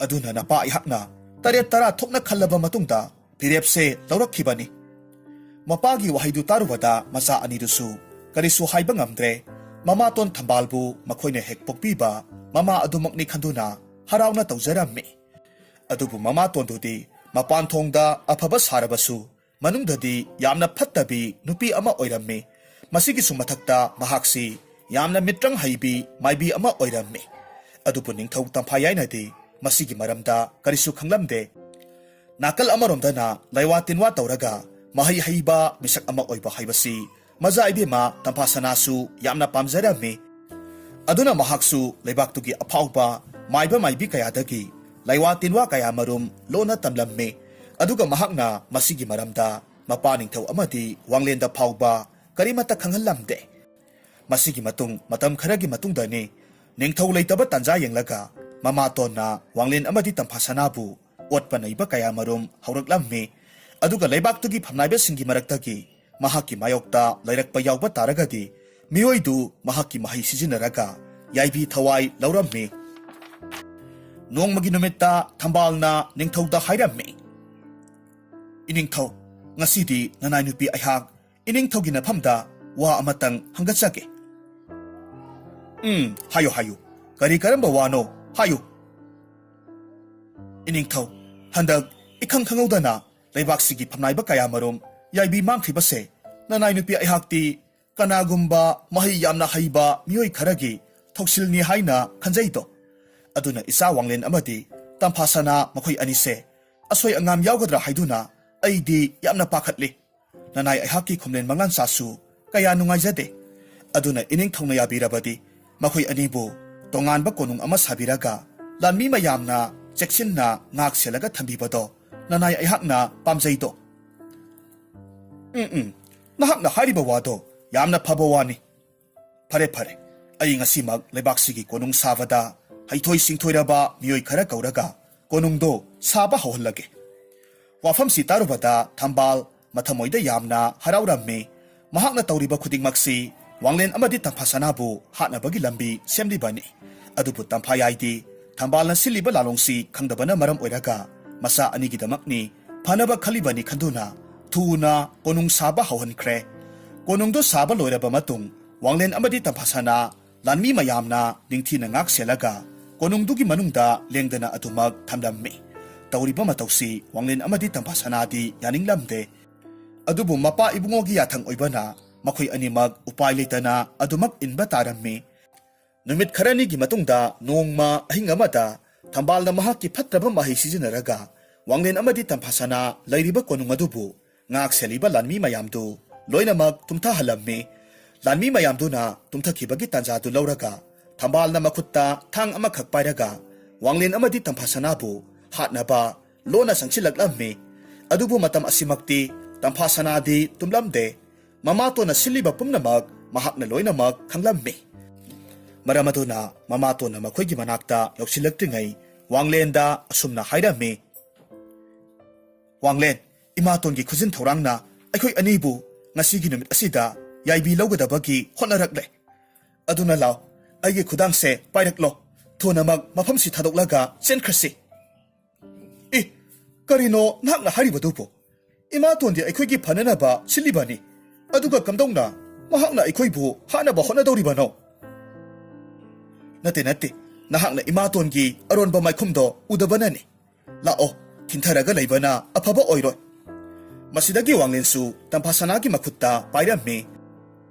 ꯑꯗꯨꯅ ꯅꯄꯥ ꯑꯩꯍꯥꯛꯅ ꯇꯔꯦꯠ ꯇꯔꯥ ꯊꯣꯛꯅ ꯈꯜꯂꯕ ꯃꯇꯨꯡꯗ ꯐꯤꯔꯦꯞꯁꯦ ꯂꯧꯔꯛꯈꯤꯕꯅꯤ꯫" ꯃꯄꯥꯒꯤ ꯋꯥꯍꯩꯗꯨ ꯇꯥꯔꯨꯕꯗ ꯃꯆꯥ ꯑꯅꯤꯗꯨꯁꯨ ꯀꯔꯤꯁꯨ ꯍꯥꯏꯕ ꯉꯝꯗ꯭ꯔꯦ꯫ ꯃꯃꯥꯇꯣꯟ ꯊꯝꯕꯥꯜꯕꯨ ꯃꯈꯣꯏꯅ ꯍꯦꯛ ꯄꯣꯛꯄꯤꯕ ꯃꯃꯥ ꯑꯗꯨꯃꯛꯅꯤ ꯈꯟꯗꯨꯅ ꯍꯔꯥꯎꯅ ꯇꯧꯖꯔꯝꯃꯤ꯫ ꯑꯗꯨꯕꯨ ꯃꯃꯥꯇꯣꯟꯗꯨꯗꯤ ꯃꯄꯥꯟ ꯊꯣꯡꯗ ꯑꯐꯕ ꯁꯥꯔꯕꯁꯨ ꯃꯅꯨꯡꯗꯗꯤ ꯌꯥꯝꯅ ꯐꯠꯇꯕꯤ ꯅꯨꯄꯤ ꯑꯃ ꯑꯣꯏꯔꯝꯃꯤ꯫ ꯃꯁꯤꯒꯤꯁꯨ ꯃꯊꯛꯇ ꯃꯍꯥꯛꯁꯤ ꯌꯥꯝꯅ ꯃꯤꯇ꯭ꯔꯪ ꯍꯩꯕꯤ ꯃꯥꯏꯕꯤ ꯑꯃ ꯑꯣꯏꯔꯝꯃꯤ꯫ ꯑꯗꯨꯕꯨ ꯅꯤꯡꯊꯧ ꯇꯝꯐꯥꯌꯥꯏꯅꯗꯤ ꯃꯁꯤꯒꯤ ꯃꯔꯝꯗ ꯀꯔꯤꯁꯨ ꯈꯪꯂꯝꯗꯦ꯫ ꯅꯥꯀꯜ ꯑꯃꯔꯣꯝꯗꯅ ꯂꯩꯋꯥ ꯇꯤꯟꯋꯥ ꯇꯧꯔꯒ ꯃꯍꯩ ꯍꯩꯕ ꯃꯤꯁꯛ ꯑꯃ ꯑꯣꯏꯕ ꯍꯥꯏꯕꯁꯤ ꯃꯆꯥ ꯏꯕꯦꯝꯃ ꯇꯝꯐꯥꯁꯅꯥꯁꯨ ꯌꯥꯝꯅ ꯄꯥꯝꯖꯔꯝꯃꯤ꯫ ꯑꯗꯨꯅ ꯃꯍꯥꯛꯁꯨ ꯂꯩꯕꯥꯛꯇꯨꯒꯤ ꯑꯐꯥꯎꯕ ꯃꯥꯏꯕ ꯃꯥꯏꯕꯤ ꯀꯌꯥꯗꯒꯤ ꯂꯩꯋꯥ ꯇꯤꯟꯋꯥ ꯀꯌꯥ ꯃꯔꯨꯝ ꯂꯣꯟꯅ ꯇꯝꯂꯝꯃꯤ꯫ ꯑꯗꯨꯒ ꯃꯍꯥꯛꯅ ꯃꯁꯤꯒꯤ ꯃꯔꯝꯗ ꯃꯄꯥ ꯅꯤꯡꯊꯧ ꯑꯃꯗꯤ ꯋꯥꯡꯂꯦꯟꯗ ꯐꯥꯎꯕ ꯀꯔꯤꯃꯠꯇ ꯈꯪꯍꯜꯂꯝꯗꯦ꯫ ꯃꯁꯤꯒꯤ ꯃꯇꯨꯡ ꯃꯇꯝ ꯈꯔꯒꯤ ꯃꯇꯨꯡꯗꯅꯤ, ꯅꯤꯡꯊꯧ ꯂꯩꯇꯕ ꯇꯥꯟꯖꯥ ꯌꯦꯡꯂꯒ ꯃꯃꯥꯇꯣꯟꯅ ꯋꯥꯡꯂꯦꯟ ꯑꯃꯗꯤ ꯇꯝꯐꯥꯁꯅꯥꯕꯨ ꯑꯣꯠꯄ ꯅꯩꯕ ꯀꯌꯥꯃꯔꯨꯝ ꯍꯧꯔꯛꯂꯝꯃꯤ꯫ ꯑꯗꯨꯒ ꯂꯩꯕꯥꯛꯇꯨꯒꯤ ꯐꯝꯅꯥꯏꯕꯁꯤꯡꯒꯤ ꯃꯔꯛꯇꯒꯤ ꯃꯍꯥꯛꯀꯤ ꯃꯥꯌꯣꯛꯇ ꯂꯩꯔꯛꯄ ꯌꯥꯎꯕ ꯇꯥꯔꯒꯗꯤ ꯃꯤꯑꯣꯏꯗꯨ ꯃꯍꯥꯛꯀꯤ ꯃꯍꯩ ꯁꯤꯖꯤꯟꯅꯔꯒ ꯌꯥꯏꯕꯤ ꯊꯋꯥꯏ ꯂꯧꯔꯝꯃꯤ꯫ ꯅꯣꯡꯃꯒꯤ ꯅꯨꯃꯤꯠꯇ ꯊꯝꯕꯥꯜꯅ ꯅꯤꯡꯊꯧꯗ ꯍꯥꯏꯔꯝꯃꯤ, "ꯏꯅꯤꯡꯊꯧ, ꯉꯁꯤꯗꯤ ꯅꯅꯥꯏ ꯅꯨꯄꯤ ꯑꯩꯍꯥꯛ ꯏꯅꯤꯡꯊꯧꯒꯤ ꯅꯐꯝꯗ ꯋꯥ ꯑꯃꯇꯪ ꯍꯪꯒꯠꯆꯒꯦ꯫" "ꯎꯝ, ꯍꯥꯏꯌꯨ, ꯍꯥꯏꯌꯨ꯫ ꯀꯔꯤ ꯀꯔꯝꯕ ꯋꯥꯅꯣ? ꯍꯥꯏꯌꯨ꯫" "ꯏꯅꯤꯡꯊꯧ, ꯍꯟꯗꯛ ꯏꯈꯪ ꯈꯪꯍꯧꯗꯅ ꯂꯩꯕꯥꯛꯁꯤꯒꯤ ꯐꯝꯅꯥꯏꯕ ꯀꯌꯥꯃꯔꯨꯝ ꯌꯥꯏꯕꯤ ꯃꯥꯡꯈ꯭ꯔꯤꯕꯁꯦ ꯅꯅꯥꯏ ꯅꯨꯄꯤ ꯑꯩꯍꯥꯛꯇꯤ ꯀꯅꯥꯒꯨꯝꯕ ꯃꯍꯩ ꯌꯥꯝꯅ ꯍꯩꯕ ꯃꯤꯑꯣꯏ ꯈꯔꯒꯤ ꯊꯧꯁꯤꯜꯅꯤ ꯍꯥꯏꯅ ꯈꯟꯖꯩꯗꯣ꯫ ꯑꯗꯨꯅ ꯏꯆꯥ ꯋꯥꯡꯂꯦꯟ ꯑꯃꯗꯤ ꯇꯝꯐꯥꯁꯅꯥ ꯃꯈꯣꯏ ꯑꯅꯤꯁꯦ ꯑꯁꯣꯏ ꯑꯉꯥꯝ ꯌꯥꯎꯒꯗ꯭ꯔꯥ ꯍꯥꯏꯗꯨꯅ ꯑꯩꯗꯤ ꯌꯥꯝꯅ ꯄꯥꯈꯠꯂꯤ꯫ ꯅꯅꯥꯏ ꯑꯩꯍꯥꯛꯀꯤ ꯈꯨꯝꯂꯦꯟ ꯃꯉꯥꯟꯆꯥꯁꯨ ꯀꯌꯥ ꯅꯨꯡꯉꯥꯏꯖꯗꯦ꯫ ꯑꯗꯨꯅ ꯏꯅꯤꯡꯊꯧꯅ ꯌꯥꯕꯤꯔꯕꯗꯤ ꯃꯈꯣꯏ ꯑꯅꯤꯕꯨ ꯇꯣꯉꯥꯟꯕ ꯀꯣꯅꯨꯡ ꯑꯃ ꯁꯥꯕꯤꯔꯒ ꯂꯥꯟꯃꯤ ꯃꯌꯥꯝꯅ ꯆꯦꯛꯁꯤꯟꯅ ꯉꯥꯛ ꯁꯦꯜꯂꯒ ꯊꯝꯕꯤꯕꯗꯣ ꯅꯅꯥꯏ ꯑꯩꯍꯥꯛꯅ ꯄꯥꯝꯖꯩꯗꯣ꯫ ꯎꯝ, ꯎꯝ, ꯅꯍꯥꯛꯅ ꯍꯥꯏꯔꯤꯕ ꯋꯥꯗꯣ ꯌꯥꯝꯅ ꯐꯕ ꯋꯥꯅꯤ꯫ ꯐꯔꯦ, ꯐꯔꯦ, ꯑꯩ ꯉꯁꯤꯃꯛ ꯂꯩꯕꯥꯛꯁꯤꯒꯤ ꯀꯣꯅꯨꯡ ꯁꯥꯕꯗ ꯍꯩꯊꯣꯏ ꯁꯤꯡꯊꯣꯏꯔꯕ ꯃꯤꯑꯣꯏ ꯈꯔ ꯀꯧꯔꯒ ꯀꯣꯅꯨꯡꯗꯣ ꯁꯥꯕ ꯍꯧꯍꯜꯂꯒꯦ꯫ ꯋꯥꯐꯝꯁꯤ ꯇꯥꯔꯨꯕꯗ ꯊꯝꯕꯥꯜ ꯃꯊꯃꯣꯏꯗ ꯌꯥꯝꯅ ꯍꯔꯥꯎꯔꯝꯃꯤ꯫ ꯃꯍꯥꯛꯅ ꯇꯧꯔꯤꯕ ꯈꯨꯗꯤꯡꯃꯛꯁꯤ ꯋꯥꯡꯂꯦꯟ ꯑꯃꯗꯤ ꯇꯝꯐꯥꯁꯅꯥꯕꯨ ꯍꯥꯠꯅꯕꯒꯤ ꯂꯝꯕꯤ ꯁꯦꯝꯂꯤꯕꯅꯤ꯫ ꯑꯗꯨꯕꯨ ꯇꯝꯐꯥꯌꯥꯏꯗꯤ ꯊꯝꯕꯥꯜꯅ ꯁꯤꯜꯂꯤꯕ ꯂꯥꯂꯣꯡꯁꯤ ꯈꯪꯗꯕꯅ ꯃꯔꯝ ꯑꯣꯏꯔꯒ ꯃꯆꯥ ꯑꯅꯤꯒꯤꯗꯃꯛꯅꯤ, ꯐꯅꯕ ꯈꯜꯂꯤꯕꯅꯤ ꯈꯟꯗꯨꯅ ꯊꯨꯅ ꯀꯣꯅꯨꯡ ꯁꯥꯕ ꯍꯧꯍꯟꯈ꯭ꯔꯦ꯫ ꯀꯣꯅꯨꯡꯗꯨ ꯁꯥꯕ ꯂꯣꯏꯔꯕ ꯃꯇꯨꯡ ꯋꯥꯡꯂꯦꯟ ꯑꯃꯗꯤ ꯇꯝꯐꯥꯁꯅꯥ ꯂꯥꯟꯃꯤ ꯃꯌꯥꯝꯅ ꯅꯤꯡꯊꯤꯅ ꯉꯥꯛ ꯁꯦꯜꯂꯒ ꯀꯣꯅꯨꯡꯗꯨꯒꯤ ꯃꯅꯨꯡꯗ ꯂꯦꯡꯗꯅ ꯑꯗꯨꯃꯛ ꯊꯝꯂꯝꯃꯤ꯫ ꯇꯧꯔꯤꯕ ꯃꯇꯧꯁꯤ ꯋꯥꯡꯂꯦꯟ ꯑꯃꯗꯤ ꯇꯝꯐꯥꯁꯅꯥꯗꯤ ꯌꯥꯅꯤꯡꯂꯝꯗꯦ꯫ ꯑꯗꯨꯕꯨ ꯃꯄꯥ ꯏꯕꯨꯡꯉꯣꯒꯤ ꯌꯥꯊꯪ ꯑꯣꯏꯕꯅ ꯃꯈꯣꯏ ꯑꯅꯤꯃꯛ ꯎꯄꯥꯏ ꯂꯩꯇꯅ ꯑꯗꯨꯃꯛ ꯏꯟꯕ ꯇꯥꯔꯝꯃꯤ꯫ ꯅꯨꯃꯤꯠ ꯈꯔꯅꯤꯒꯤ ꯃꯇꯨꯡꯗ ꯅꯣꯡꯃ ꯑꯍꯤꯡ ꯑꯃꯗ ꯊꯝꯕꯥꯜꯅ ꯃꯍꯥꯛꯀꯤ ꯐꯠꯇ꯭ꯔꯕ ꯃꯍꯩ ꯁꯤꯖꯤꯟꯅꯔꯒ ꯋꯥꯡꯂꯦꯟ ꯑꯃꯗꯤ ꯇꯝꯐꯥꯁꯅꯥ ꯂꯩꯔꯤꯕ ꯀꯣꯅꯨꯡ ꯑꯗꯨꯕꯨ ꯉꯥꯛ ꯁꯦꯜꯂꯤꯕ ꯂꯥꯟꯃꯤ ꯃꯌꯥꯝꯗꯨ ꯂꯣꯏꯅꯃꯛ ꯇꯨꯝꯊꯍꯜꯂꯝꯃꯤ꯫ ꯂꯥꯟꯃꯤ ꯃꯌꯥꯝꯗꯨꯅ ꯇꯨꯝꯊꯈꯤꯕꯒꯤ ꯇꯥꯟꯖꯥꯗꯨ ꯂꯧꯔꯒ ꯊꯝꯕꯥꯜꯅ ꯃꯈꯨꯠꯇ ꯊꯥꯡ ꯑꯃꯈꯛ ꯄꯥꯏꯔꯒ ꯋꯥꯡꯂꯦꯟ ꯑꯃꯗꯤ ꯇꯝꯐꯥꯁꯅꯥꯕꯨ ꯍꯥꯠꯅꯕ ꯂꯣꯟꯅ ꯆꯪꯁꯤꯜꯂꯛꯂꯝꯃꯤ꯫ ꯑꯗꯨꯕꯨ ꯃꯇꯝ ꯑꯁꯤꯃꯛꯇꯤ ꯇꯝꯐꯥꯁꯅꯥꯗꯤ ꯇꯨꯝꯂꯝꯗꯦ꯫ ꯃꯃꯥꯇꯣꯟꯅ ꯁꯤꯜꯂꯤꯕ ꯄꯨꯝꯅꯃꯛ ꯃꯍꯥꯛꯅ ꯂꯣꯏꯅꯃꯛ ꯈꯪꯂꯝꯃꯤ꯫ ꯃꯔꯝ ꯑꯗꯨꯅ ꯃꯃꯥꯇꯣꯟꯅ ꯃꯈꯣꯏꯒꯤ ꯃꯅꯥꯛꯇ ꯌꯧꯁꯤꯜꯂꯛꯇ꯭ꯔꯤꯉꯩ ꯋꯥꯡꯂꯦꯟꯗ ꯑꯁꯨꯝꯅ ꯍꯥꯏꯔꯝꯃꯤ, "ꯋꯥꯡꯂꯦꯟ, ꯏꯃꯥꯇꯣꯟꯒꯤ ꯈꯨꯖꯤꯟ ꯊꯧꯔꯥꯡꯅ ꯑꯩꯈꯣꯏ ꯑꯅꯤꯕꯨ ꯉꯁꯤꯒꯤ ꯅꯨꯃꯤꯠ ꯑꯁꯤꯗ ꯌꯥꯏꯕꯤ ꯂꯧꯒꯗꯕꯒꯤ ꯍꯣꯠꯅꯔꯛꯂꯦ꯫ ꯑꯗꯨꯅ ꯂꯥꯎ, ꯑꯩꯒꯤ ꯈꯨꯗꯥꯡꯁꯦ ꯄꯥꯏꯔꯛꯂꯣ꯫ ꯊꯨꯅꯃꯛ ꯃꯐꯝꯁꯤ ꯊꯥꯗꯣꯛꯂꯒ ꯆꯦꯟꯈ꯭ꯔꯁꯤ꯫" "ꯑꯦ, ꯀꯔꯤꯅꯣ ꯅꯍꯥꯛꯅ ꯍꯥꯏꯔꯤꯕꯗꯨꯕꯨ? ꯏꯃꯥꯇꯣꯟꯗꯤ ꯑꯩꯈꯣꯏꯒꯤ ꯐꯅꯅꯕ ꯁꯤꯜꯂꯤꯕꯅꯤ, ꯑꯗꯨꯒ ꯀꯝꯗꯧꯅ ꯃꯍꯥꯛꯅ ꯑꯩꯈꯣꯏꯕꯨ ꯍꯥꯠꯅꯕ ꯍꯣꯠꯅꯗꯧꯔꯤꯕꯅꯣ?" "ꯅꯠꯇꯦ, ꯅꯠꯇꯦ, ꯅꯍꯥꯛꯅ ꯏꯃꯥꯇꯣꯟꯒꯤ ꯑꯔꯣꯟꯕ ꯃꯥꯏꯈꯨꯝꯗꯣ ꯎꯗꯕꯅꯅꯤ꯫ ꯂꯥꯛꯑꯣ, ꯊꯤꯟꯊꯔꯒ ꯂꯩꯕꯅ ꯑꯐꯕ ꯑꯣꯏꯔꯣꯏ꯫" ꯃꯁꯤꯗꯒꯤ ꯋꯥꯡꯂꯦꯟꯁꯨ ꯇꯝꯐꯥꯁꯅꯥꯒꯤ ꯃꯈꯨꯠꯇ ꯄꯥꯏꯔꯝꯃꯤ꯫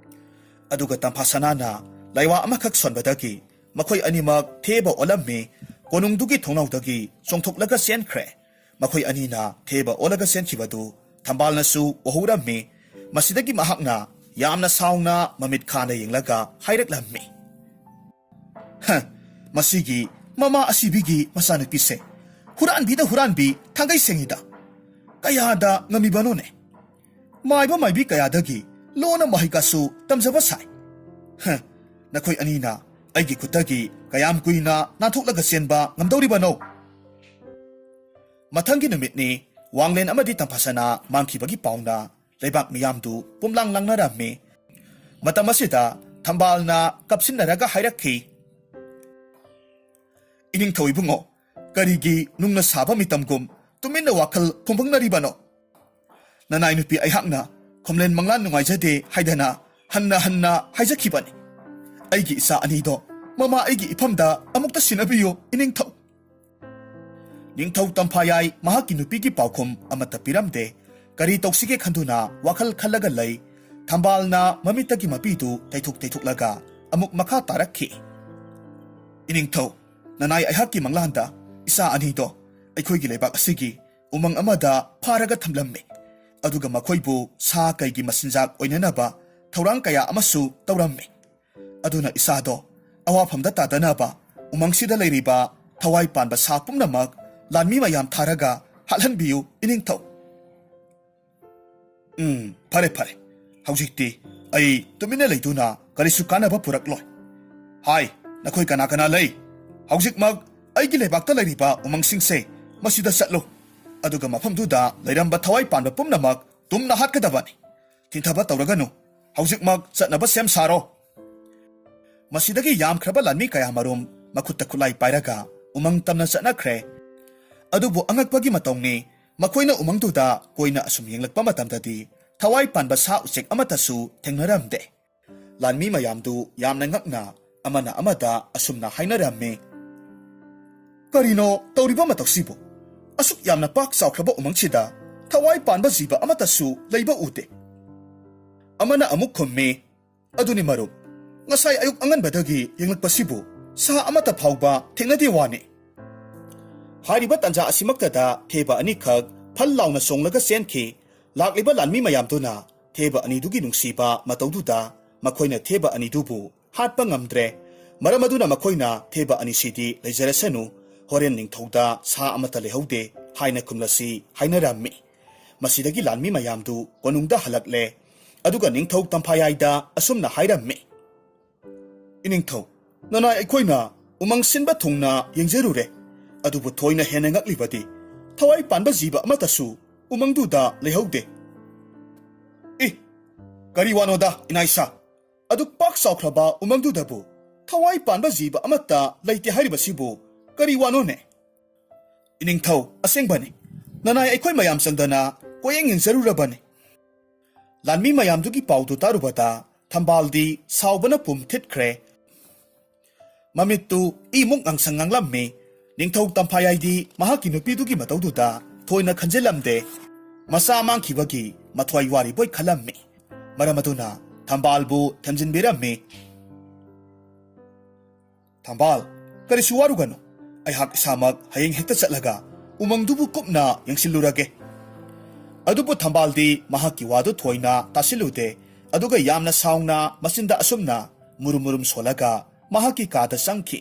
ꯑꯗꯨꯒ ꯇꯝꯐꯥꯁꯅꯥꯅ ꯂꯥꯏꯋꯥ ꯑꯃꯈꯛ ꯁꯣꯟꯕꯗꯒꯤ ꯃꯈꯣꯏ ꯑꯅꯤꯃꯛ ꯊꯦꯕ ꯑꯣꯜꯂꯝꯃꯤ꯫ ꯀꯣꯅꯨꯡꯗꯨꯒꯤ ꯊꯣꯡꯅꯥꯎꯗꯒꯤ ꯆꯣꯡꯊꯣꯛꯂꯒ ꯆꯦꯟꯈ꯭ꯔꯦ꯫ ꯃꯈꯣꯏ ꯑꯅꯤꯅ ꯊꯦꯕ ꯑꯣꯜꯂꯒ ꯆꯦꯟꯈꯤꯕꯗꯨ ꯊꯝꯕꯥꯜꯅꯁꯨ ꯎꯍꯧꯔꯝꯃꯤ꯫ ꯃꯁꯤꯗꯒꯤ ꯃꯍꯥꯛꯅ ꯌꯥꯝꯅ ꯁꯥꯎꯅ ꯃꯃꯤꯠ ꯈꯥꯅ ꯌꯦꯡꯂꯒ ꯍꯥꯏꯔꯛꯂꯝꯃꯤ, "ꯍ, ꯃꯁꯤꯒꯤ ꯃꯃꯥ ꯑꯁꯤꯕꯤꯒꯤ ꯃꯆꯥꯅꯨꯄꯤꯁꯦ ꯍꯨꯔꯥꯟꯕꯤꯗ ꯍꯨꯔꯥꯟꯕꯤ ꯊꯥꯡꯒꯩ ꯁꯦꯡꯉꯤꯗ꯫ ꯀꯌꯥꯗ ꯉꯝꯃꯤꯕꯅꯣꯅꯦ? ꯃꯥꯏꯕ ꯃꯥꯏꯕꯤ ꯀꯌꯥꯗꯒꯤ ꯂꯣꯟꯅ ꯃꯍꯩ ꯀꯥꯁꯨ ꯇꯝꯖꯕ ꯁꯥꯏ꯫ ꯍ, ꯅꯈꯣꯏ ꯑꯅꯤꯅ ꯑꯩꯒꯤ ꯈꯨꯠꯇꯒꯤ ꯀꯌꯥꯝ ꯀꯨꯏꯅ ꯅꯥꯟꯊꯣꯛꯂꯒ ꯆꯦꯟꯕ ꯉꯝꯗꯧꯔꯤꯕꯅꯣ?" ꯃꯊꯪꯒꯤ ꯅꯨꯃꯤꯠꯅꯤ꯫ ꯋꯥꯡꯂꯦꯟ ꯑꯃꯗꯤ ꯇꯝꯐꯥꯁꯅꯥ ꯃꯥꯡꯈꯤꯕꯒꯤ ꯄꯥꯎꯅ ꯂꯩꯕꯥꯛ ꯃꯤꯌꯥꯝꯗꯨ ꯄꯨꯝꯂꯥꯡ ꯂꯥꯡꯅꯔꯝꯃꯤ꯫ ꯃꯇꯝ ꯑꯁꯤꯗ ꯊꯝꯕꯥꯜꯅ ꯀꯞꯁꯤꯟꯅꯔꯒ ꯍꯥꯏꯔꯛꯈꯤ, "ꯏꯅꯤꯡꯊꯧ ꯏꯕꯨꯡꯉꯣ, ꯀꯔꯤꯒꯤ ꯅꯨꯡꯅ ꯁꯥꯕ ꯃꯤꯇꯝꯒꯨꯝ ꯇꯨꯃꯤꯟꯅ ꯋꯥꯈꯜ ꯐꯨꯝꯕꯪꯅꯔꯤꯕꯅꯣ? ꯅꯅꯥꯏ ꯅꯨꯄꯤ ꯑꯩꯍꯥꯛꯅ ꯈꯣꯝꯂꯦꯟ ꯃꯪꯂꯥꯟ ꯅꯨꯡꯉꯥꯏꯖꯗꯦ ꯍꯥꯏꯗꯅ ꯍꯟꯅ ꯍꯟꯅ ꯍꯥꯏꯖꯈꯤꯕꯅꯤ꯫ ꯑꯩꯒꯤ ꯏꯆꯥ ꯑꯅꯤꯗꯣ ꯃꯃꯥ ꯑꯩꯒꯤ ꯏꯐꯝꯗ ꯑꯃꯨꯛꯇ ꯁꯤꯟꯅꯕꯤꯌꯨ, ꯏꯅꯤꯡꯊꯧ꯫" ꯅꯤꯡꯊꯧ ꯇꯝꯐꯥꯌꯥꯏ ꯃꯍꯥꯛꯀꯤ ꯅꯨꯄꯤꯒꯤ ꯄꯥꯎꯈꯨꯝ ꯑꯃꯠꯇ ꯄꯤꯔꯝꯗꯦ꯫ ꯀꯔꯤ ꯇꯧꯁꯤꯒꯦ ꯈꯟꯗꯨꯅ ꯋꯥꯈꯜ ꯈꯜꯂꯒ ꯂꯩ꯫ ꯊꯝꯕꯥꯜꯅ ꯃꯃꯤꯠꯇꯒꯤ ꯃꯄꯤꯗꯨ ꯇꯩꯊꯣꯛ ꯇꯩꯊꯣꯛꯂꯒ ꯑꯃꯨꯛ ꯃꯈꯥ ꯇꯥꯔꯛꯈꯤ, "ꯏꯅꯤꯡꯊꯧ, ꯅꯅꯥꯏ ꯑꯩꯍꯥꯛꯀꯤ ꯃꯪꯂꯥꯟꯗ ꯏꯆꯥ ꯑꯅꯤꯗꯣ ꯑꯩꯈꯣꯏꯒꯤ ꯂꯩꯕꯥꯛ ꯑꯁꯤꯒꯤ ꯎꯃꯪ ꯑꯃꯗ ꯐꯥꯔꯒ ꯊꯝꯂꯝꯃꯤ꯫ ꯑꯗꯨꯒ ꯃꯈꯣꯏꯕꯨ ꯁꯥ ꯀꯩꯒꯤ ꯃꯆꯤꯟꯖꯥꯛ ꯑꯣꯏꯅꯅꯕ ꯊꯧꯔꯥꯡ ꯀꯌꯥ ꯑꯃꯁꯨ ꯇꯧꯔꯝꯃꯤ꯫ ꯑꯗꯨꯅ ꯏꯆꯥꯗꯣ ꯑꯋꯥꯐꯝꯗ ꯇꯥꯗꯅꯕ ꯎꯃꯪꯁꯤꯗ ꯂꯩꯔꯤꯕ ꯊꯋꯥꯏ ꯄꯥꯟꯕ ꯁꯥ ꯄꯨꯝꯅꯃꯛ ꯂꯥꯟꯃꯤ ꯃꯌꯥꯝ ꯊꯥꯔꯒ ꯍꯥꯠꯍꯟꯕꯤꯌꯨ, ꯏꯅꯤꯡꯊꯧ꯫" "ꯎꯝ, ꯐꯔꯦ, ꯐꯔꯦ꯫ ꯍꯧꯖꯤꯛꯇꯤ ꯑꯩ ꯇꯨꯃꯤꯟꯅ ꯂꯩꯗꯨꯅ ꯀꯔꯤꯁꯨ ꯀꯥꯟꯅꯕ ꯄꯨꯔꯛꯂꯣꯏ꯫ ꯍꯥꯏ, ꯅꯈꯣꯏ ꯀꯅꯥ ꯀꯅꯥ ꯂꯩ? ꯍꯧꯖꯤꯛꯃꯛ ꯑꯩꯒꯤ ꯂꯩꯕꯥꯛꯇ ꯂꯩꯔꯤꯕ ꯎꯃꯪꯁꯤꯡꯁꯦ ꯃꯁꯤꯗ ꯆꯠꯂꯨ꯫ ꯑꯗꯨꯒ ꯃꯐꯝꯗꯨꯗ ꯂꯩꯔꯝꯕ ꯊꯋꯥꯏ ꯄꯥꯟꯕ ꯄꯨꯝꯅꯃꯛ ꯇꯨꯝꯅ ꯍꯥꯠꯀꯗꯕꯅꯤ꯫ ꯊꯤꯡꯊꯕ ꯇꯧꯔꯒꯅꯨ꯫ ꯍꯧꯖꯤꯛꯃꯛ ꯆꯠꯅꯕ ꯁꯦꯝ ꯁꯥꯔꯣ꯫" ꯃꯁꯤꯗꯒꯤ ꯌꯥꯝꯈ꯭ꯔꯕ ꯂꯥꯟꯃꯤ ꯀꯌꯥꯃꯔꯨꯝ ꯃꯈꯨꯠꯇ ꯈꯨꯠꯂꯥꯏ ꯄꯥꯏꯔꯒ ꯎꯃꯪ ꯇꯝꯅ ꯆꯠꯅꯈ꯭ꯔꯦ꯫ ꯑꯗꯨꯕꯨ ꯑꯉꯛꯄꯒꯤ ꯃꯇꯧꯅꯤ, ꯃꯈꯣꯏꯅ ꯎꯃꯪꯗꯨꯗ ꯀꯣꯏꯅ ꯑꯁꯨꯝ ꯌꯦꯡꯂꯛꯄ ꯃꯇꯝꯗꯗꯤ ꯊꯋꯥꯏ ꯄꯥꯟꯕ ꯁꯥ ꯎꯆꯦꯛ ꯑꯃꯠꯇꯁꯨ ꯊꯦꯡꯅꯔꯝꯗꯦ꯫ ꯂꯥꯟꯃꯤ ꯃꯌꯥꯝꯗꯨ ꯌꯥꯝꯅ ꯉꯛꯅ ꯑꯃꯅ ꯑꯃꯗ ꯑꯁꯨꯝꯅ ꯍꯥꯏꯅꯔꯝꯃꯤ, "ꯀꯔꯤꯅꯣ ꯇꯧꯔꯤꯕ ꯃꯇꯧꯁꯤꯕꯨ? ꯑꯁꯨꯛ ꯌꯥꯝꯅ ꯄꯥꯛ ꯆꯥꯎꯈ꯭ꯔꯕ ꯎꯃꯪꯁꯤꯗ ꯊꯋꯥꯏ ꯄꯥꯟꯕ ꯖꯤꯕ ꯑꯃꯠꯇꯁꯨ ꯂꯩꯕ ꯎꯗꯦ꯫" ꯑꯃꯅ ꯑꯃꯨꯛ ꯈꯨꯝꯃꯤ, "ꯑꯗꯨꯅꯤ ꯃꯔꯨꯞ, ꯉꯁꯥꯏ ꯑꯌꯨꯛ ꯑꯉꯟꯕꯗꯒꯤ ꯌꯦꯡꯂꯛꯄꯁꯤꯕꯨ ꯁꯥ ꯑꯃꯠꯇ ꯐꯥꯎꯕ ꯊꯦꯡꯅꯗꯦ ꯋꯥꯅꯤ꯫" ꯍꯥꯏꯔꯤꯕ ꯇꯥꯟꯖꯥ ꯑꯁꯤꯃꯛꯇꯗ ꯊꯦꯕ ꯑꯅꯤꯈꯛ ꯐꯜ ꯂꯥꯎꯅ ꯆꯣꯡꯂꯒ ꯆꯦꯟꯈꯤ꯫ ꯂꯥꯛꯂꯤꯕ ꯂꯥꯟꯃꯤ ꯃꯌꯥꯝꯗꯨꯅ ꯊꯦꯕ ꯑꯅꯤꯗꯨꯒꯤ ꯅꯨꯡꯁꯤꯕ ꯃꯇꯧꯗꯨꯗ ꯃꯈꯣꯏꯅ ꯊꯦꯕ ꯑꯅꯤꯗꯨꯕꯨ ꯍꯥꯠꯄ ꯉꯝꯗ꯭ꯔꯦ꯫ ꯃꯔꯝ ꯑꯗꯨꯅ ꯃꯈꯣꯏꯅ ꯊꯦꯕ ꯑꯅꯤꯁꯤꯗꯤ ꯂꯩꯖꯔꯁꯅꯨ, ꯍꯣꯔꯦꯟ ꯅꯤꯡꯊꯧꯗ ꯁꯥ ꯑꯃꯠꯇ ꯂꯩꯍꯧꯗꯦ ꯍꯥꯏꯅ ꯈꯨꯝꯂꯁꯤ ꯍꯥꯏꯅꯔꯝꯃꯤ꯫ ꯃꯁꯤꯗꯒꯤ ꯂꯥꯟꯃꯤ ꯃꯌꯥꯝꯗꯨ ꯀꯣꯅꯨꯡꯗ ꯍꯜꯂꯛꯂꯦ꯫ ꯑꯗꯨꯒ ꯅꯤꯡꯊꯧ ꯇꯝꯐꯥꯌꯥꯏꯗ ꯑꯁꯨꯝꯅ ꯍꯥꯏꯔꯝꯃꯤ, "ꯏꯅꯤꯡꯊꯧ, ꯅꯅꯥꯏ ꯑꯩꯈꯣꯏꯅ ꯎꯃꯪ ꯁꯤꯟꯕ ꯊꯨꯡꯅ ꯌꯦꯡꯖꯔꯨꯔꯦ, ꯑꯗꯨꯕꯨ ꯊꯣꯏꯅ ꯍꯦꯟꯅ ꯉꯛꯂꯤꯕꯗꯤ ꯊꯋꯥꯏ ꯄꯥꯟꯕ ꯖꯤꯕ ꯑꯃꯠꯇꯁꯨ ꯎꯃꯪꯗꯨꯗ ꯂꯩꯍꯧꯗꯦ꯫" "ꯏ, ꯀꯔꯤ ꯋꯥꯅꯣꯗ, ꯏꯅꯥꯏꯁꯥ? ꯑꯗꯨꯛ ꯄꯥꯛ ꯆꯥꯎꯈ꯭ꯔꯕ ꯎꯃꯪꯗꯨꯗꯕꯨ ꯊꯋꯥꯏ ꯄꯥꯟꯕ ꯖꯤꯕ ꯑꯃꯠꯇ ꯂꯩꯇꯦ ꯍꯥꯏꯔꯤꯕꯁꯤꯕꯨ ꯀꯔꯤ ꯋꯥꯅꯣꯅꯦ?" "ꯏꯅꯤꯡꯊꯧ, ꯑꯁꯦꯡꯕꯅꯤ, ꯅꯅꯥꯏ ꯑꯩꯈꯣꯏ ꯃꯌꯥꯝ ꯆꯪꯗꯅ ꯀꯣꯌꯦꯡ ꯌꯦꯡꯖꯔꯨꯔꯕꯅꯤ꯫" ꯂꯥꯟꯃꯤ ꯃꯌꯥꯝꯗꯨꯒꯤ ꯄꯥꯎꯗꯨ ꯇꯥꯔꯨꯕꯗ ꯊꯝꯕꯥꯜꯗꯤ ꯁꯥꯎꯕꯅ ꯄꯨꯝ ꯊꯤꯠꯈ꯭ꯔꯦ꯫ ꯃꯃꯤꯠꯇꯨ ꯏꯃꯨꯛ ꯉꯥꯡꯁꯪ ꯉꯥꯡꯂꯝꯃꯤ꯫ ꯅꯤꯡꯊꯧ ꯇꯝꯐꯥꯌꯥꯏꯗꯤ ꯃꯍꯥꯛꯀꯤ ꯅꯨꯄꯤꯗꯨꯒꯤ ꯃꯇꯧꯗꯨꯗ ꯊꯣꯏꯅ ꯈꯟꯖꯤꯜꯂꯝꯗꯦ꯫ ꯃꯆꯥ ꯃꯥꯡꯈꯤꯕꯒꯤ ꯃꯊ꯭ꯋꯥꯏ ꯋꯥꯔꯤꯕꯣꯏ ꯈꯜꯂꯝꯃꯤ꯫ ꯃꯔꯝ ꯑꯗꯨꯅ ꯊꯝꯕꯥꯜꯕꯨ ꯊꯦꯝꯖꯤꯟꯕꯤꯔꯝꯃꯤ꯫ "ꯊꯝꯕꯥꯜ, ꯀꯔꯤꯁꯨ ꯋꯥꯔꯨꯒꯅꯨ꯫ ꯑꯩꯍꯥꯛ ꯏꯁꯥꯃꯛ ꯍꯌꯦꯡ ꯍꯦꯛꯇ ꯆꯠꯂꯒ ꯎꯃꯪꯗꯨꯕꯨ ꯀꯨꯞꯅ ꯌꯦꯡꯁꯤꯜꯂꯨꯔꯒꯦ꯫" ꯑꯗꯨꯕꯨ ꯊꯝꯕꯥꯜꯗꯤ ꯃꯍꯥꯛꯀꯤ ꯋꯥꯗꯨ ꯊꯣꯏꯅ ꯇꯥꯁꯤꯜꯂꯨꯗꯦ꯫ ꯑꯗꯨꯒ ꯌꯥꯝꯅ ꯁꯥꯎꯅ ꯃꯆꯤꯟꯗ ꯑꯁꯨꯝꯅ ꯃꯨꯔꯨꯝ ꯃꯨꯔꯨꯝ ꯁꯣꯜꯂꯒ ꯃꯍꯥꯛꯀꯤ ꯀꯥꯗ ꯆꯪꯈꯤ꯫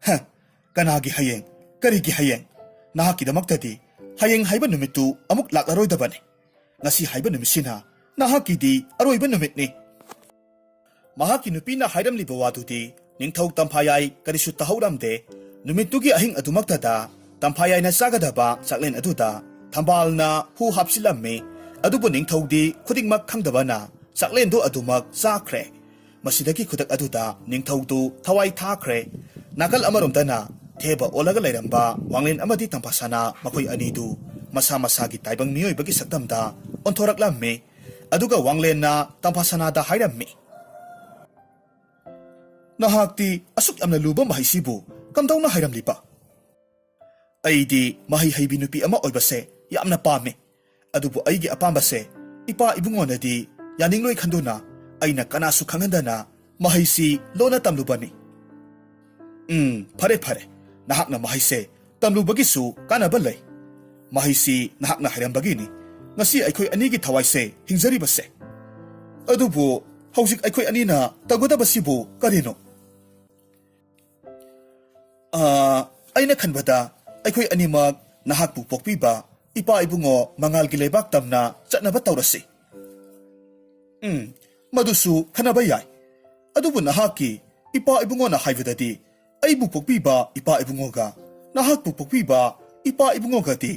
"ꯍ, ꯀꯅꯥꯒꯤ ꯍꯌꯦꯡ? ꯀꯔꯤꯒꯤ ꯍꯌꯦꯡ? ꯅꯍꯥꯛꯀꯤꯗꯃꯛꯇꯗꯤ ꯍꯌꯦꯡ ꯍꯥꯏꯕ ꯅꯨꯃꯤꯠꯇꯨ ꯑꯃꯨꯛ ꯂꯥꯛꯂꯔꯣꯏꯗꯕꯅꯤ꯫ ꯉꯁꯤ ꯍꯥꯏꯕ ꯅꯨꯃꯤꯠꯁꯤꯅ ꯅꯍꯥꯛꯀꯤꯗꯤ ꯑꯔꯣꯏꯕ ꯅꯨꯃꯤꯠꯅꯤ꯫" ꯃꯍꯥꯛꯀꯤ ꯅꯨꯄꯤꯅ ꯍꯥꯏꯔꯝꯂꯤꯕ ꯋꯥꯗꯨꯗꯤ ꯅꯤꯡꯊꯧ ꯇꯝꯐꯥꯌꯥꯏ ꯀꯔꯤꯁꯨ ꯇꯥꯍꯧꯔꯝꯗꯦ꯫ ꯅꯨꯃꯤꯠꯇꯨꯒꯤ ꯑꯍꯤꯡ ꯑꯗꯨꯃꯛꯇꯗ ꯇꯝꯐꯥꯌꯥꯏꯅ ꯆꯥꯒꯗꯕ ꯆꯥꯛꯂꯦꯟ ꯑꯗꯨꯗ ꯊꯝꯕꯥꯜꯅ ꯍꯨ ꯍꯥꯞꯆꯤꯜꯂꯝꯃꯤ꯫ ꯑꯗꯨꯕꯨ ꯅꯤꯡꯊꯧꯗꯤ ꯈꯨꯗꯤꯡꯃꯛ ꯈꯪꯗꯕꯅ ꯆꯥꯛꯂꯦꯟꯗꯨ ꯑꯗꯨꯃꯛ ꯆꯥꯈ꯭ꯔꯦ꯫ ꯃꯁꯤꯗꯒꯤ ꯈꯨꯗꯛ ꯑꯗꯨꯗ ꯅꯤꯡꯊꯧꯗꯨ ꯊꯋꯥꯏ ꯊꯥꯈ꯭ꯔꯦ꯫ ꯅꯥꯀꯜ ꯑꯃꯔꯣꯝꯗꯅ ꯊꯦꯕ ꯑꯣꯜꯂꯒ ꯂꯩꯔꯝꯕ ꯋꯥꯡꯂꯦꯟ ꯑꯃꯗꯤ ꯇꯝꯐꯥꯁꯅꯥ, ꯃꯈꯣꯏ ꯑꯅꯤꯗꯨ ꯃꯁꯥ ꯃꯁꯥꯒꯤ ꯇꯥꯏꯕꯪ ꯃꯤꯑꯣꯏꯕꯒꯤ ꯁꯛꯇꯝꯗ ꯑꯣꯟꯊꯣꯔꯛꯂꯝꯃꯤ꯫ ꯑꯗꯨꯒ ꯋꯥꯡꯂꯦꯟꯅ ꯇꯝꯐꯥꯁꯅꯥꯗ ꯍꯥꯏꯔꯝꯃꯤ, "ꯅꯍꯥꯛꯇꯤ ꯑꯁꯨꯛ ꯌꯥꯝꯅ ꯂꯨꯕ ꯃꯍꯩꯁꯤꯕꯨ ꯀꯝꯗꯧꯅ ꯍꯩꯔꯝꯂꯤꯕ?" "ꯑꯩꯗꯤ ꯃꯍꯩ ꯍꯩꯕꯤ ꯅꯨꯄꯤ ꯑꯃ ꯑꯣꯏꯕꯁꯦ ꯌꯥꯝꯅ ꯄꯥꯝꯃꯤ꯫ ꯑꯗꯨꯕꯨ ꯑꯩꯒꯤ ꯑꯄꯥꯝꯕꯁꯦ ꯏꯄꯥ ꯏꯕꯨꯡꯉꯣꯅꯗꯤ ꯌꯥꯅꯤꯡꯂꯣꯏ ꯈꯟꯗꯨꯅ ꯑꯩꯅ ꯀꯅꯥꯁꯨ ꯈꯪꯍꯟꯗꯅ ꯃꯍꯩꯁꯤ ꯂꯣꯟꯅ ꯇꯝꯂꯨꯕꯅꯤ꯫ ꯎꯝ, ꯐꯔꯦ, ꯐꯔꯦ꯫ ꯅꯍꯥꯛꯅ ꯃꯍꯩꯁꯦ ꯇꯝꯂꯨꯕꯒꯤꯁꯨ ꯀꯥꯟꯅꯕ ꯂꯩ꯫ ꯃꯍꯩꯁꯤ ꯅꯍꯥꯛꯅ ꯍꯩꯔꯝꯕꯒꯤꯅꯤ ꯉꯁꯤ ꯑꯩꯈꯣꯏ ꯑꯅꯤꯒꯤ ꯊꯋꯥꯏꯁꯦ ꯍꯤꯡꯖꯔꯤꯕꯁꯦ꯫ ꯑꯗꯨꯕꯨ ꯍꯧꯖꯤꯛ ꯑꯩꯈꯣꯏ ꯑꯅꯤꯅ ꯇꯧꯒꯗꯕꯁꯤꯕꯨ ꯀꯔꯤꯅꯣ? ꯑꯥ, ꯑꯩꯅ ꯈꯟꯕꯗ ꯑꯩꯈꯣꯏ ꯑꯅꯤꯃꯛ ꯅꯍꯥꯛꯄꯨ ꯄꯣꯛꯄꯤꯕ ꯏꯄꯥ ꯏꯕꯨꯡꯉꯣ ꯃꯉꯥꯜꯒꯤ ꯂꯩꯕꯥꯛ ꯇꯝꯅ ꯆꯠꯅꯕ ꯇꯧꯔꯁꯤ꯫ ꯎꯝ, ꯃꯗꯨꯁꯨ ꯈꯟꯅꯕ ꯌꯥꯏ꯫ ꯑꯗꯨꯕꯨ ꯅꯍꯥꯛꯀꯤ ꯏꯄꯥ ꯏꯕꯨꯡꯉꯣꯅ ꯍꯥꯏꯕꯗꯗꯤ ꯑꯩꯕꯨ ꯄꯣꯛꯄꯤꯕ ꯏꯄꯥ ꯏꯕꯨꯡꯉꯣꯒ ꯅꯍꯥꯛꯄꯨ ꯄꯣꯛꯄꯤꯕ ꯏꯄꯥ ꯏꯕꯨꯡꯉꯣꯒꯗꯤ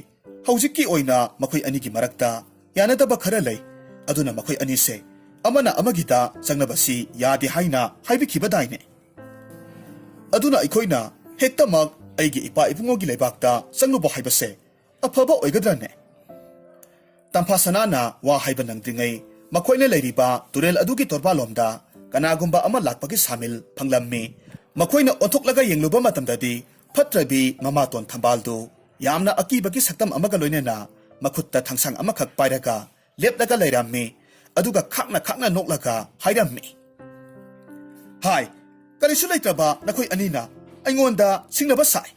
ꯍꯧꯖꯤꯛꯀꯤ ꯑꯣꯏꯅ ꯃꯈꯣꯏ ꯑꯅꯤꯒꯤ ꯃꯔꯛꯇ ꯌꯥꯅꯗꯕ ꯈꯔ ꯂꯩ꯫ ꯑꯗꯨꯅ ꯃꯈꯣꯏ ꯑꯅꯤꯁꯦ ꯑꯃꯅ ꯑꯃꯒꯤꯗ ꯆꯪꯅꯕꯁꯤ ꯌꯥꯗꯦ ꯍꯥꯏꯅ ꯍꯥꯏꯕꯤꯈꯤꯕꯗꯥꯏꯅꯦ꯫ ꯑꯗꯨꯅ ꯑꯩꯈꯣꯏꯅ ꯍꯦꯛꯇꯃꯛ ꯑꯩꯒꯤ ꯏꯄꯥ ꯏꯕꯨꯡꯉꯣꯒꯤ ꯂꯩꯕꯥꯛꯇ ꯆꯪꯂꯨꯕ ꯍꯥꯏꯕꯁꯦ ꯑꯐꯕ ꯑꯣꯏꯒꯗ꯭ꯔꯅꯦ? ꯇꯝꯐꯥ ꯁꯅꯥꯅ ꯋꯥ ꯍꯥꯏꯕ ꯅꯪꯗ꯭ꯔꯤꯉꯩ ꯃꯈꯣꯏꯅ ꯂꯩꯔꯤꯕ ꯇꯨꯔꯦꯜ ꯑꯗꯨꯒꯤ ꯇꯣꯔꯕꯥꯟꯂꯣꯝꯗ ꯀꯅꯥꯒꯨꯝꯕ ꯑꯃ ꯂꯥꯛꯄꯒꯤ ꯁꯥꯃꯤꯜ ꯐꯪꯂꯝꯃꯤ꯫ ꯃꯈꯣꯏꯅ ꯑꯣꯟꯊꯣꯛꯂꯒ ꯌꯦꯡꯂꯨꯕ ꯃꯇꯝꯗꯗꯤ ꯐꯠꯇ꯭ꯔꯕꯤ ꯃꯃꯥꯇꯣꯟ ꯊꯝꯕꯥꯜꯗꯨ ꯌꯥꯝꯅ ꯑꯀꯤꯕꯒꯤ ꯁꯛꯇꯝ ꯑꯃꯒ ꯂꯣꯏꯅꯅ ꯃꯈꯨꯠꯇ ꯊꯥꯡꯁꯥꯡ ꯑꯃꯈꯛ ꯄꯥꯏꯔꯒ ꯂꯦꯞꯂꯒ ꯂꯩꯔꯝꯃꯤ꯫ ꯑꯗꯨꯒ ꯈꯥꯛꯅ ꯈꯥꯛꯅ ꯅꯣꯛꯂꯒ ꯍꯥꯏꯔꯝꯃꯤ, "ꯍꯥꯏ, ꯀꯔꯤꯁꯨ ꯂꯩꯇ꯭ꯔꯕ ꯅꯈꯣꯏ ꯑꯅꯤꯅ ꯑꯩꯉꯣꯟꯗ ꯁꯤꯡꯅꯕ ꯁꯥꯏ꯫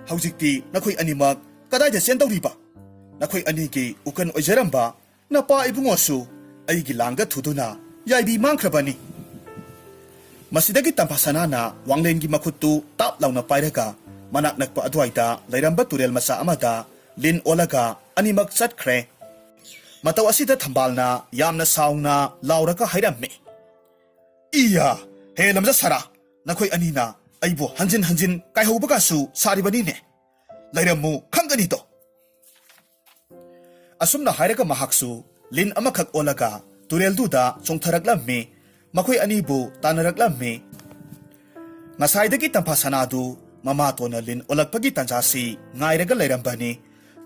ꯍꯧꯖꯤꯛꯇꯤ ꯅꯈꯣꯏ ꯑꯅꯤꯃꯛ ꯀꯗꯥꯏꯗ ꯆꯦꯟꯗꯧꯔꯤꯕ? ꯅꯈꯣꯏ ꯑꯅꯤꯒꯤ ꯎꯀꯟ ꯑꯣꯏꯖꯔꯝꯕ ꯅꯄꯥ ꯏꯕꯨꯡꯉꯣꯁꯨ ꯑꯩꯒꯤ ꯂꯥꯡꯗ ꯊꯨꯗꯨꯅ ꯌꯥꯏꯕꯤ ꯃꯥꯡꯈ꯭ꯔꯕꯅꯤ꯫" ꯃꯁꯤꯗꯒꯤ ꯇꯝꯐꯥ ꯁꯅꯥꯅ ꯋꯥꯡꯂꯦꯟꯒꯤ ꯃꯈꯨꯠꯇꯨ ꯇꯥꯞ ꯂꯥꯎꯅ ꯄꯥꯏꯔꯒ ꯃꯅꯥꯛ ꯅꯛꯄ ꯑꯗꯨꯋꯥꯏꯗ ꯂꯩꯔꯝꯕ ꯇꯨꯔꯦꯜ ꯃꯆꯥ ꯑꯃꯗ ꯂꯤꯟ ꯑꯣꯜꯂꯒ ꯑꯅꯤꯃꯛ ꯆꯠꯈ꯭ꯔꯦ꯫ ꯃꯇꯧ ꯑꯁꯤꯗ ꯊꯝꯕꯥꯜꯅ ꯌꯥꯝꯅ ꯁꯥꯎꯅ ꯂꯥꯎꯔꯒ ꯍꯥꯏꯔꯝꯃꯤ, "ꯏꯌꯥ, ꯍꯦ ꯂꯝꯖꯥ ꯁꯥꯔꯥ, ꯅꯈꯣꯏ ꯑꯅꯤꯅ ꯑꯩꯕꯨ ꯍꯟꯖꯤꯟ ꯍꯟꯖꯤꯟ ꯀꯥꯏꯍꯧꯕꯒꯁꯨ ꯁꯥꯔꯤꯕꯅꯤꯅꯦ꯫ ꯂꯩꯔꯝꯃꯨ ꯈꯪꯒꯅꯤꯗꯣ꯫" ꯑꯁꯨꯝꯅ ꯍꯥꯏꯔꯒ ꯃꯍꯥꯛꯁꯨ ꯂꯤꯟ ꯑꯃꯈꯛ ꯑꯣꯜꯂꯒ ꯇꯨꯔꯦꯜꯗꯨꯗ ꯆꯣꯡꯊꯔꯛꯂꯝꯃꯤ꯫ ꯃꯈꯣꯏ ꯑꯅꯤꯕꯨ ꯇꯥꯟꯅꯔꯛꯂꯝꯃꯤ꯫ ꯉꯁꯥꯏꯗꯒꯤ ꯇꯝꯐꯥ ꯁꯅꯥꯗꯨ ꯃꯃꯥꯇꯣꯟꯅ ꯂꯤꯟ ꯑꯣꯜꯂꯛꯄꯒꯤ ꯇꯥꯟꯖꯥꯁꯤ ꯉꯥꯏꯔꯒ ꯂꯩꯔꯝꯕꯅꯤ꯫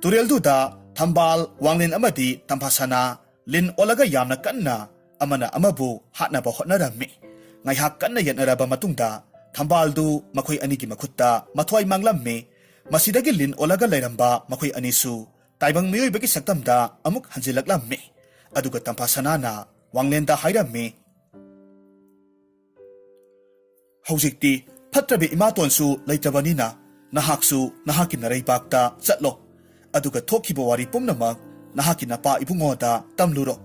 ꯇꯨꯔꯦꯜꯗꯨꯗ ꯊꯝꯕꯥꯜ, ꯋꯥꯡꯂꯦꯟ ꯑꯃꯗꯤ ꯇꯝꯐꯥ ꯁꯅꯥ ꯂꯤꯟ ꯑꯣꯜꯂꯒ ꯌꯥꯝꯅ ꯀꯟꯅ ꯑꯃꯅ ꯑꯃꯕꯨ ꯍꯥꯠꯅꯕ ꯍꯣꯠꯅꯔꯝꯃꯤ꯫ ꯉꯥꯏꯍꯥꯛ ꯀꯟꯅ ꯌꯦꯠꯅꯔꯕ ꯃꯇꯨꯡꯗ ꯊꯝꯕꯥꯜꯗꯨ ꯃꯈꯣꯏ ꯑꯅꯤꯒꯤ ꯃꯈꯨꯠꯇ ꯃꯊ꯭ꯋꯥꯏ ꯃꯥꯡꯂꯝꯃꯤ꯫ ꯃꯁꯤꯗꯒꯤ ꯂꯤꯟ ꯑꯣꯜꯂꯒ ꯂꯩꯔꯝꯕ ꯃꯈꯣꯏ ꯑꯅꯤꯁꯨ ꯇꯥꯏꯕꯪ ꯃꯤꯑꯣꯏꯕꯒꯤ ꯁꯛꯇꯝꯗ ꯑꯃꯨꯛ ꯍꯟꯖꯤꯜꯂꯛꯂꯝꯃꯤ꯫ ꯑꯗꯨꯒ ꯇꯝꯐꯥ ꯁꯅꯥꯅ ꯋꯥꯡꯂꯦꯟꯗ ꯍꯥꯏꯔꯝꯃꯤ, ꯍꯧꯖꯤꯛꯇꯤ ꯐꯠꯇ꯭ꯔꯕꯤ ꯏꯃꯥꯇꯣꯟꯁꯨ ꯂꯩꯇ꯭ꯔꯕꯅꯤꯅ ꯅꯍꯥꯛꯁꯨ ꯅꯍꯥꯛꯀꯤ ꯅꯔꯩꯕꯥꯛꯇ ꯆꯠꯂꯣ꯫ ꯑꯗꯨꯒ ꯊꯣꯛꯈꯤꯕ ꯋꯥꯔꯤ ꯄꯨꯝꯅꯃꯛ ꯅꯍꯥꯛꯀꯤ ꯅꯄꯥ ꯏꯕꯨꯡꯉꯣꯗ ꯇꯝꯂꯨꯔꯣ꯫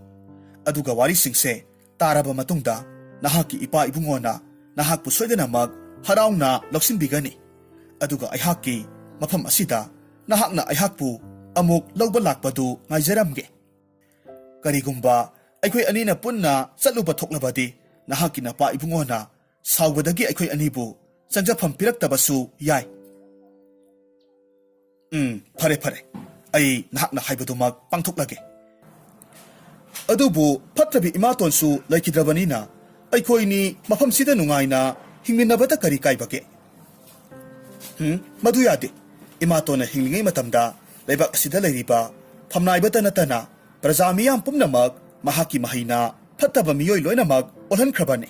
ꯑꯗꯨꯒ ꯋꯥꯔꯤꯁꯤꯡꯁꯦ ꯇꯥꯔꯕ ꯃꯇꯨꯡꯗ ꯅꯍꯥꯛꯀꯤ ꯏꯄꯥ ꯏꯕꯨꯡꯉꯣꯅ ꯅꯍꯥꯛꯄꯨ ꯁꯣꯏꯗꯅꯃꯛ ꯍꯔꯥꯎꯅ ꯂꯧꯁꯤꯟꯕꯤꯒꯅꯤ꯫ ꯑꯗꯨꯒ ꯑꯩꯍꯥꯛꯀꯤ ꯃꯐꯝ ꯑꯁꯤꯗ ꯅꯍꯥꯛꯅ ꯑꯩꯍꯥꯛꯄꯨ ꯑꯃꯨꯛ ꯂꯧꯕ ꯂꯥꯛꯄꯗꯨ ꯉꯥꯏꯖꯔꯝꯒꯦ꯫ ꯀꯔꯤꯒꯨꯝꯕ ꯑꯩꯈꯣꯏ ꯑꯅꯤꯅ ꯄꯨꯟꯅ ꯆꯠꯂꯨꯕ ꯊꯣꯛꯂꯕꯗꯤ ꯅꯍꯥꯛꯀꯤ ꯅꯄꯥ ꯏꯕꯨꯡꯉꯣꯅ ꯁꯥꯎꯕꯗꯒꯤ ꯑꯩꯈꯣꯏ ꯑꯅꯤꯕꯨ ꯆꯪꯖꯐꯝ ꯄꯤꯔꯛꯇꯕꯁꯨ ꯌꯥꯏ꯫ ꯎꯝ, ꯐꯔꯦ, ꯐꯔꯦ꯫ ꯑꯩ ꯅꯍꯥꯛꯅ ꯍꯥꯏꯕꯗꯨꯃꯛ ꯄꯥꯡꯊꯣꯛꯂꯒꯦ꯫ ꯑꯗꯨꯕꯨ ꯐꯠꯇ꯭ꯔꯕꯤ ꯏꯃꯥꯇꯣꯟꯁꯨ ꯂꯩꯈꯤꯗ꯭ꯔꯕꯅꯤꯅ ꯑꯩꯈꯣꯏꯅꯤ ꯃꯐꯝꯁꯤꯗ ꯅꯨꯡꯉꯥꯏꯅ ꯍꯤꯡꯃꯤꯟꯅꯕꯗ ꯀꯔꯤ ꯀꯥꯏꯕꯒꯦ? ꯎꯝ, ꯃꯗꯨ ꯌꯥꯗꯦ꯫ ꯏꯃꯥꯇꯣꯟꯅ ꯍꯤꯡꯂꯤꯉꯩ ꯃꯇꯝꯗ ꯂꯩꯕꯥꯛ ꯑꯁꯤꯗ ꯂꯩꯔꯤꯕ ꯐꯝꯅꯥꯏꯕꯇ ꯅꯠꯇꯅ ꯄ꯭ꯔꯖꯥ ꯃꯤꯌꯥꯝ ꯄꯨꯝꯅꯃꯛ ꯃꯍꯥꯛꯀꯤ ꯃꯍꯩꯅ ꯐꯠꯇꯕ ꯃꯤꯑꯣꯏ ꯂꯣꯏꯅꯃꯛ ꯑꯣꯜꯍꯟꯈ꯭ꯔꯕꯅꯤ꯫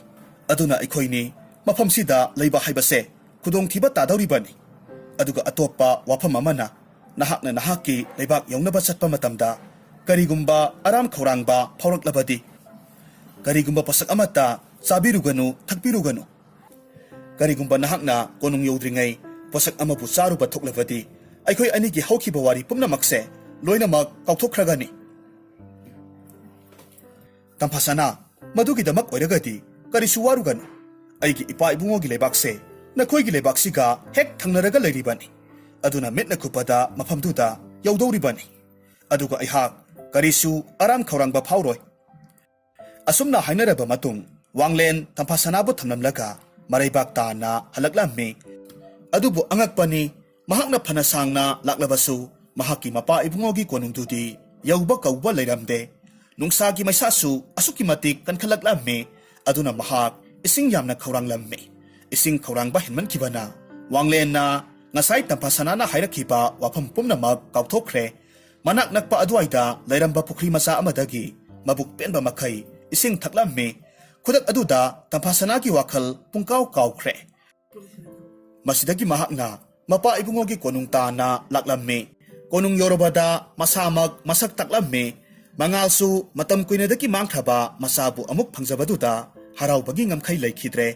ꯑꯗꯨꯅ ꯑꯩꯈꯣꯏꯅꯤ ꯃꯐꯝꯁꯤꯗ ꯂꯩꯕ ꯍꯥꯏꯕꯁꯦ ꯈꯨꯗꯣꯡꯊꯤꯕ ꯇꯥꯗꯧꯔꯤꯕꯅꯤ꯫ ꯑꯗꯨꯒ ꯑꯇꯣꯞꯄ ꯋꯥꯐꯝ ꯑꯃꯅ, ꯅꯍꯥꯛꯅ ꯅꯍꯥꯛꯀꯤ ꯂꯩꯕꯥꯛ ꯌꯧꯅꯕ ꯆꯠꯄ ꯃꯇꯝꯗ ꯀꯔꯤꯒꯨꯝꯕ ꯑꯔꯥꯝ ꯈꯧꯔꯥꯡꯕ ꯐꯥꯎꯔꯛꯂꯕꯗꯤ, ꯀꯔꯤꯒꯨꯝꯕ ꯄꯣꯠꯁꯛ ꯑꯃꯠꯇ ꯆꯥꯕꯤꯔꯨꯒꯅꯨ, ꯊꯛꯄꯤꯔꯨꯒꯅꯨ꯫ ꯀꯔꯤꯒꯨꯝꯕ ꯅꯍꯥꯛꯅ ꯀꯣꯅꯨꯡ ꯌꯧꯗ꯭ꯔꯤꯉꯩ ꯄꯣꯠꯁꯛ ꯑꯃꯕꯨ ꯆꯥꯔꯨꯕ ꯊꯣꯛꯂꯕꯗꯤ, ꯑꯩꯈꯣꯏ ꯑꯅꯤꯒꯤ ꯍꯧꯈꯤꯕ ꯋꯥꯔꯤ ꯄꯨꯝꯅꯃꯛꯁꯦ ꯂꯣꯏꯅꯃꯛ ꯀꯥꯎꯊꯣꯛꯈ꯭ꯔꯒꯅꯤ꯫ ꯇꯝꯐꯥꯁꯅꯥ, ꯃꯗꯨꯒꯤꯗꯃꯛ ꯑꯣꯏꯔꯒꯗꯤ ꯀꯔꯤꯁꯨ ꯋꯥꯔꯨꯒꯅꯨ꯫ ꯑꯩꯒꯤ ꯏꯄꯥ ꯏꯕꯨꯡꯉꯣꯒꯤ ꯂꯩꯕꯥꯛꯁꯦ ꯅꯈꯣꯏꯒꯤ ꯂꯩꯕꯥꯛꯁꯤꯒ ꯍꯦꯛ ꯊꯪꯅꯔꯒ ꯂꯩꯔꯤꯕꯅꯤ꯫ ꯑꯗꯨꯅ ꯃꯤꯠꯅ ꯀꯨꯞꯄꯗ ꯃꯐꯝꯗꯨꯗ ꯌꯧꯗꯧꯔꯤꯕꯅꯤ꯫ ꯑꯗꯨꯒ ꯑꯩꯍꯥꯛ ꯀꯔꯤꯁꯨ ꯑꯔꯥꯝ ꯈꯧꯔꯥꯡꯕ ꯐꯥꯎꯔꯣꯏ꯫ ꯑꯁꯨꯝꯅ ꯍꯥꯏꯅꯔꯕ ꯃꯇꯨꯡ, ꯋꯥꯡꯂꯦꯟ ꯇꯝꯐꯥꯁꯅꯥꯕꯨ ꯊꯝꯂꯝꯂꯒ ꯃꯔꯩꯕꯥꯛ ꯇꯥꯅ ꯍꯜꯂꯛꯂꯝꯃꯤ꯫ ꯑꯗꯨꯕꯨ ꯑꯉꯛꯄꯅꯤ, ꯃꯍꯥꯛꯅ ꯐꯅ ꯁꯥꯡꯅ ꯂꯥꯛꯂꯕꯁꯨ, ꯃꯍꯥꯛꯀꯤ ꯃꯄꯥ ꯏꯕꯨꯡꯉꯣꯒꯤ ꯀꯣꯅꯨꯡꯗꯨꯗꯤ ꯌꯧꯕ ꯀꯧꯕ ꯂꯩꯔꯝꯗꯦ꯫ ꯅꯨꯡꯁꯥꯒꯤ ꯃꯩꯁꯥꯁꯨ ꯑꯁꯨꯛꯀꯤ ꯃꯇꯤꯛ ꯀꯟꯈꯠꯂꯛꯂꯝꯃꯤ꯫ ꯑꯗꯨꯅ ꯃꯍꯥꯛ ꯏꯁꯤꯡ ꯌꯥꯝꯅ ꯈꯧꯔꯥꯡꯂꯝꯃꯤ꯫ ꯏꯁꯤꯡ ꯈꯧꯔꯥꯡꯕ ꯍꯦꯟꯃꯟꯈꯤꯕꯅ ꯋꯥꯡꯂꯦꯟꯅ ꯉꯁꯥꯏ ꯇꯝꯐꯥꯁꯅꯥꯅ ꯍꯥꯏꯔꯛꯈꯤꯕ ꯋꯥꯐꯝ ꯄꯨꯝꯅꯃꯛ ꯀꯥꯎꯊꯣꯛꯈ꯭ꯔꯦ꯫ ꯃꯅꯥꯛ ꯅꯛꯄ ꯑꯗꯨꯋꯥꯏꯗ ꯂꯩꯔꯝꯕ ꯄꯨꯈ꯭ꯔꯤ ꯃꯆꯥ ꯑꯃꯗꯒꯤ ꯃꯕꯨꯛ ꯄꯦꯟꯕ ꯃꯈꯩ ꯏꯁꯤꯡ ꯊꯛꯂꯝꯃꯤ꯫ ꯈꯨꯗꯛ ꯑꯗꯨꯗ ꯇꯝꯐꯥꯁꯅꯥꯒꯤ ꯋꯥꯈꯜ ꯄꯨꯡꯀꯥꯎ ꯀꯥꯎꯈ꯭ꯔꯦ꯫ ꯃꯁꯤꯗꯒꯤ ꯃꯍꯥꯛꯅ ꯃꯄꯥ ꯏꯕꯨꯡꯉꯣꯒꯤ ꯀꯣꯅꯨꯡ ꯇꯥꯅ ꯂꯥꯛꯂꯝꯃꯤ꯫ ꯀꯣꯅꯨꯡ ꯌꯧꯔꯕꯗ ꯃꯁꯥꯃꯛ ꯃꯁꯛ ꯇꯥꯛꯂꯝꯃꯤ꯫ ꯃꯉꯥꯜꯁꯨ ꯃꯇꯝ ꯀꯨꯏꯅꯗꯒꯤ ꯃꯥꯡꯈ꯭ꯔꯕ ꯃꯆꯥꯕꯨ ꯑꯃꯨꯛ ꯐꯪꯖꯕꯗꯨꯗ ꯍꯔꯥꯎꯕꯒꯤ ꯉꯝꯈꯩ ꯂꯩꯈꯤꯗ꯭ꯔꯦ꯫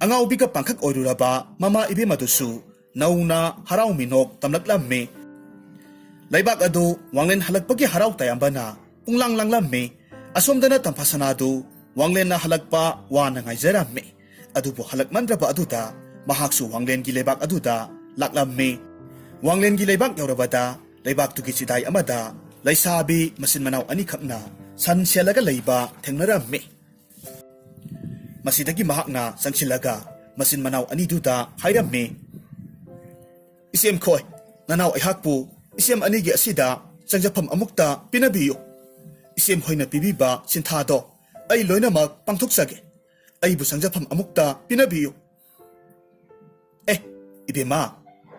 ꯑꯉꯥꯎꯕꯤꯒ ꯄꯥꯡꯈꯛ ꯑꯣꯏꯔꯨꯔꯕ ꯃꯃꯥ ꯏꯕꯦꯝ ꯑꯗꯨꯁꯨ ꯅꯧꯅ ꯍꯔꯥꯎ ꯃꯤꯅꯣꯛ ꯇꯝꯂꯛꯂꯝꯃꯤ꯫ ꯂꯩꯕꯥꯛ ꯑꯗꯨ ꯋꯥꯡꯂꯦꯟ ꯍꯜꯂꯛꯄꯒꯤ ꯍꯔꯥꯎ ꯇꯌꯥꯝꯕꯅ ꯄꯨꯡꯂꯥꯡ ꯂꯥꯡꯂꯝꯃꯤ꯫ ꯑꯁꯣꯝꯗꯅ ꯇꯝꯐꯥ ꯁꯅꯥꯗꯨ ꯋꯥꯡꯂꯦꯟꯅ ꯍꯜꯂꯛꯄ ꯋꯥꯅ ꯉꯥꯏꯖꯔꯝꯃꯤ꯫ ꯑꯗꯨꯕꯨ ꯍꯜꯂꯛꯃꯟꯗ꯭ꯔꯕ ꯑꯗꯨꯗ ꯃꯍꯥꯛꯁꯨ ꯋꯥꯡꯂꯦꯟꯒꯤ ꯂꯩꯕꯥꯛ ꯑꯗꯨꯗ ꯂꯥꯛꯂꯝꯃꯤ꯫ ꯋꯥꯡꯂꯦꯟꯒꯤ ꯂꯩꯕꯥꯛ ꯌꯧꯔꯕꯗ ꯂꯩꯕꯥꯛꯇꯨꯒꯤ ꯆꯤꯗꯥꯏ ꯑꯃꯗ ꯂꯩꯁꯥꯕꯤ ꯃꯆꯤꯟ ꯃꯅꯥꯎ ꯑꯅꯤꯈꯛꯅ ꯁꯟ ꯁꯦꯜꯂꯒ ꯂꯩꯕ ꯊꯦꯡꯅꯔꯝꯃꯤ꯫ ꯃꯁꯤꯗꯒꯤ ꯃꯍꯥꯛꯅ ꯆꯪꯁꯤꯜꯂꯒ ꯃꯆꯤꯟ ꯃꯅꯥꯎ ꯑꯅꯤꯗꯨꯗ ꯍꯥꯏꯔꯝꯃꯤ, "ꯏꯆꯦꯝ ꯈꯣꯏ, ꯅꯅꯥꯎ ꯑꯩꯍꯥꯛꯄꯨ ꯏꯆꯦꯝ ꯑꯅꯤꯒꯤ ꯑꯁꯤꯗ ꯆꯪꯖꯐꯝ ꯑꯃꯨꯛꯇ ꯄꯤꯅꯕꯤꯌꯨ꯫ ꯏꯆꯦꯝ ꯍꯣꯏꯅ ꯄꯤꯕꯤꯕ ꯁꯤꯟꯊꯥꯗꯣ ꯑꯩ ꯂꯣꯏꯅꯃꯛ ꯄꯥꯡꯊꯣꯛꯆꯒꯦ꯫ ꯑꯩꯕꯨ ꯆꯪꯖꯐꯝ ꯑꯃꯨꯛꯇ ꯄꯤꯅꯕꯤꯌꯨ꯫" "ꯑꯦ, ꯏꯕꯦꯝꯃ,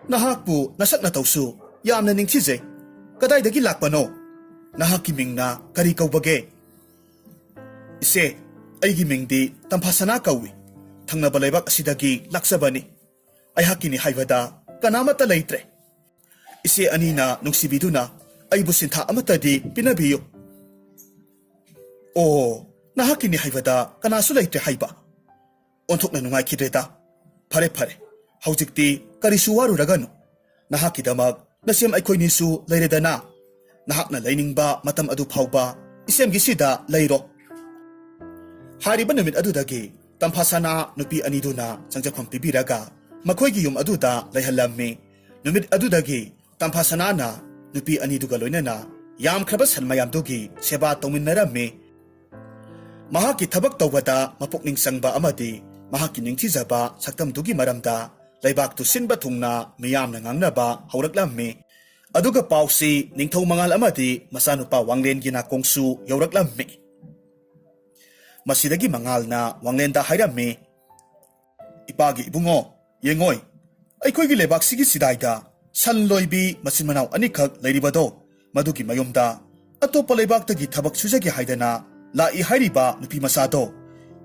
ꯅꯍꯥꯛꯄꯨ ꯅꯁꯛ ꯅꯇꯧꯁꯨ ꯌꯥꯝꯅ ꯅꯤꯡꯊꯤꯖꯩ꯫ ꯀꯗꯥꯏꯗꯒꯤ ꯂꯥꯛꯄꯅꯣ? ꯅꯍꯥꯛꯀꯤ ꯃꯤꯡꯅ ꯀꯔꯤ ꯀꯧꯕꯒꯦ?" "ꯏꯆꯦ, ꯑꯩꯒꯤ ꯃꯤꯡꯗꯤ ꯇꯝꯐꯥꯁꯅꯥ ꯀꯧꯏ꯫ ꯊꯪꯅꯕ ꯂꯩꯕꯥꯛ ꯑꯁꯤꯗꯒꯤ ꯂꯥꯛꯆꯕꯅꯤ꯫ ꯑꯩꯍꯥꯛꯀꯤꯅꯤ ꯍꯥꯏꯕꯗ ꯀꯅꯥꯃꯠꯇ ꯂꯩꯇ꯭ꯔꯦ꯫ ꯏꯆꯦ ꯑꯅꯤꯅ ꯅꯨꯡꯁꯤꯕꯤꯗꯨꯅ ꯑꯩꯕꯨ ꯁꯤꯟꯊꯥ ꯑꯃꯠꯇꯗꯤ ꯄꯤꯅꯕꯤꯌꯨ꯫" "ꯑꯣ, ꯅꯍꯥꯛꯀꯤꯅꯤ ꯍꯥꯏꯕꯗ ꯀꯅꯥꯁꯨ ꯂꯩꯇ꯭ꯔꯦ ꯍꯥꯏꯕ? ꯑꯣꯟꯊꯣꯛꯅ ꯅꯨꯡꯉꯥꯏꯈꯤꯗ꯭ꯔꯦꯗ꯫ ꯐꯔꯦ, ꯐꯔꯦ, ꯍꯧꯖꯤꯛꯇꯤ ꯀꯔꯤꯁꯨ ꯋꯥꯔꯨꯔꯒꯅꯨ꯫ ꯅꯍꯥꯛꯀꯤꯗꯃꯛ ꯅꯁꯦꯝ ꯑꯩꯈꯣꯏꯅꯤꯁꯨ ꯂꯩꯔꯦꯗꯅ꯫ ꯅꯍꯥꯛꯅ ꯂꯩꯅꯤꯡꯕ ꯃꯇꯝ ꯑꯗꯨ ꯐꯥꯎꯕ ꯏꯆꯦꯝꯒꯤꯁꯤꯗ ꯂꯩꯔꯣ꯫" ꯍꯥꯏꯔꯤꯕ ꯅꯨꯃꯤꯠ ꯑꯗꯨꯗꯒꯤ ꯇꯝꯐꯥꯁꯅꯥ ꯅꯨꯄꯤ ꯑꯅꯤꯗꯨꯅ ꯆꯪꯖꯐꯝ ꯄꯤꯕꯤꯔꯒ ꯃꯈꯣꯏꯒꯤ ꯌꯨꯝ ꯑꯗꯨꯗ ꯂꯩꯍꯜꯂꯝꯃꯤ꯫ ꯅꯨꯃꯤꯠ ꯑꯗꯨꯗꯒꯤ ꯇꯝꯐꯥꯁꯅꯥꯅ ꯅꯨꯄꯤ ꯑꯅꯤꯗꯨꯒ ꯂꯣꯏꯅꯅ ꯌꯥꯝꯈ꯭ꯔꯕ ꯁꯟ ꯃꯌꯥꯝꯗꯨꯒꯤ ꯁꯦꯕꯥ ꯇꯧꯃꯤꯟꯅꯔꯝꯃꯤ꯫ ꯃꯍꯥꯛꯀꯤ ꯊꯕꯛ ꯇꯧꯕꯗ ꯃꯄꯨꯛꯅꯤꯡ ꯆꯪꯕ ꯑꯃꯗꯤ ꯃꯍꯥꯛꯀꯤ ꯅꯤꯡꯊꯤꯖꯕ ꯁꯛꯇꯝꯗꯨꯒꯤ ꯃꯔꯝꯗ ꯂꯩꯕꯥꯛꯇꯨ ꯁꯤꯟꯕ ꯊꯨꯡꯅ ꯃꯤꯌꯥꯝꯅ ꯉꯥꯡꯅꯕ ꯍꯧꯔꯛꯂꯝꯃꯤ꯫ ꯑꯗꯨꯒ ꯄꯥꯎꯁꯤ ꯅꯤꯡꯊꯧ ꯃꯉꯥꯜ ꯑꯃꯗꯤ ꯃꯆꯥꯅꯨꯄꯥ ꯋꯥꯡꯂꯦꯟꯒꯤ ꯅꯥꯀꯣꯡꯁꯨ ꯌꯧꯔꯛꯂꯝꯃꯤ꯫ ꯃꯁꯤꯗꯒꯤ ꯃꯉꯥꯜꯅ ꯋꯥꯡꯂꯦꯟꯗ ꯍꯥꯏꯔꯝꯃꯤ, "ꯏꯄꯥꯒꯤ ꯏꯕꯨꯡꯉꯣ, ꯌꯦꯡꯉꯣꯏ, ꯑꯩꯈꯣꯏꯒꯤ ꯂꯩꯕꯥꯛꯁꯤꯒꯤ ꯆꯤꯗꯥꯏꯗ ꯁꯟ ꯂꯣꯏꯕꯤ ꯃꯆꯤꯟ ꯃꯅꯥꯎ ꯑꯅꯤꯈꯛ ꯂꯩꯔꯤꯕꯗꯣ, ꯃꯗꯨꯒꯤ ꯃꯌꯨꯝꯗ ꯑꯇꯣꯞꯄ ꯂꯩꯕꯥꯛꯇꯒꯤ ꯊꯕꯛ ꯁꯨꯖꯒꯦ ꯍꯥꯏꯗꯅ ꯂꯥꯛꯏ ꯍꯥꯏꯔꯤꯕ ꯅꯨꯄꯤ ꯃꯆꯥꯗꯣ,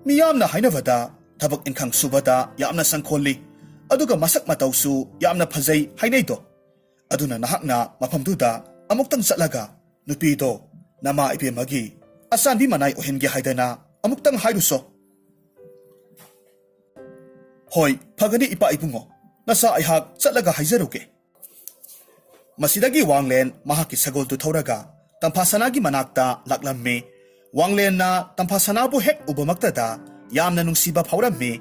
ꯃꯤꯌꯥꯝꯅ ꯍꯥꯏꯅꯕꯗ ꯊꯕꯛ ꯏꯟꯈꯥꯡ ꯁꯨꯕꯗ ꯌꯥꯝꯅ ꯁꯪꯈꯣꯜꯂꯤ, ꯑꯗꯨꯒ ꯃꯁꯛ ꯃꯇꯧꯁꯨ ꯌꯥꯝꯅ ꯐꯖꯩ ꯍꯥꯏꯅꯩꯗꯣ꯫ ꯑꯗꯨꯅ ꯅꯍꯥꯛꯅ ꯃꯐꯝꯗꯨꯗ ꯑꯃꯨꯛꯇꯪ ꯆꯠꯂꯒ ꯅꯨꯄꯤꯗꯣ ꯅꯃꯥ ꯏꯕꯦꯝꯃꯒꯤ ꯑꯆꯥꯟꯕꯤ ꯃꯅꯥꯏ ꯑꯣꯏꯍꯟꯒꯦ ꯍꯥꯏꯗꯅ ꯑꯃꯨꯛꯇꯪ ꯍꯥꯏꯔꯨꯁꯣ꯫" "ꯍꯣꯏ, ꯐꯒꯅꯤ ꯏꯄꯥ ꯏꯕꯨꯡꯉꯣ, ꯅꯆꯥ ꯑꯩꯍꯥꯛ ꯆꯠꯂꯒ ꯍꯥꯏꯖꯔꯨꯒꯦ"꯫ ꯃꯁꯤꯗꯒꯤ ꯋꯥꯡꯂꯦꯟ ꯃꯍꯥꯛꯀꯤ ꯁꯒꯣꯜꯗꯨ ꯊꯧꯔꯒ ꯇꯝꯐꯥꯁꯅꯥꯒꯤ ꯃꯅꯥꯛꯇ ꯂꯥꯛꯂꯝꯃꯤ꯫ ꯋꯥꯡꯂꯦꯟꯅ ꯇꯝꯐꯥꯁꯅꯥꯕꯨ ꯍꯦꯛ ꯎꯕꯃꯛꯇꯗ ꯌꯥꯝꯅ ꯅꯨꯡꯁꯤꯕ ꯐꯥꯎꯔꯝꯃꯤ꯫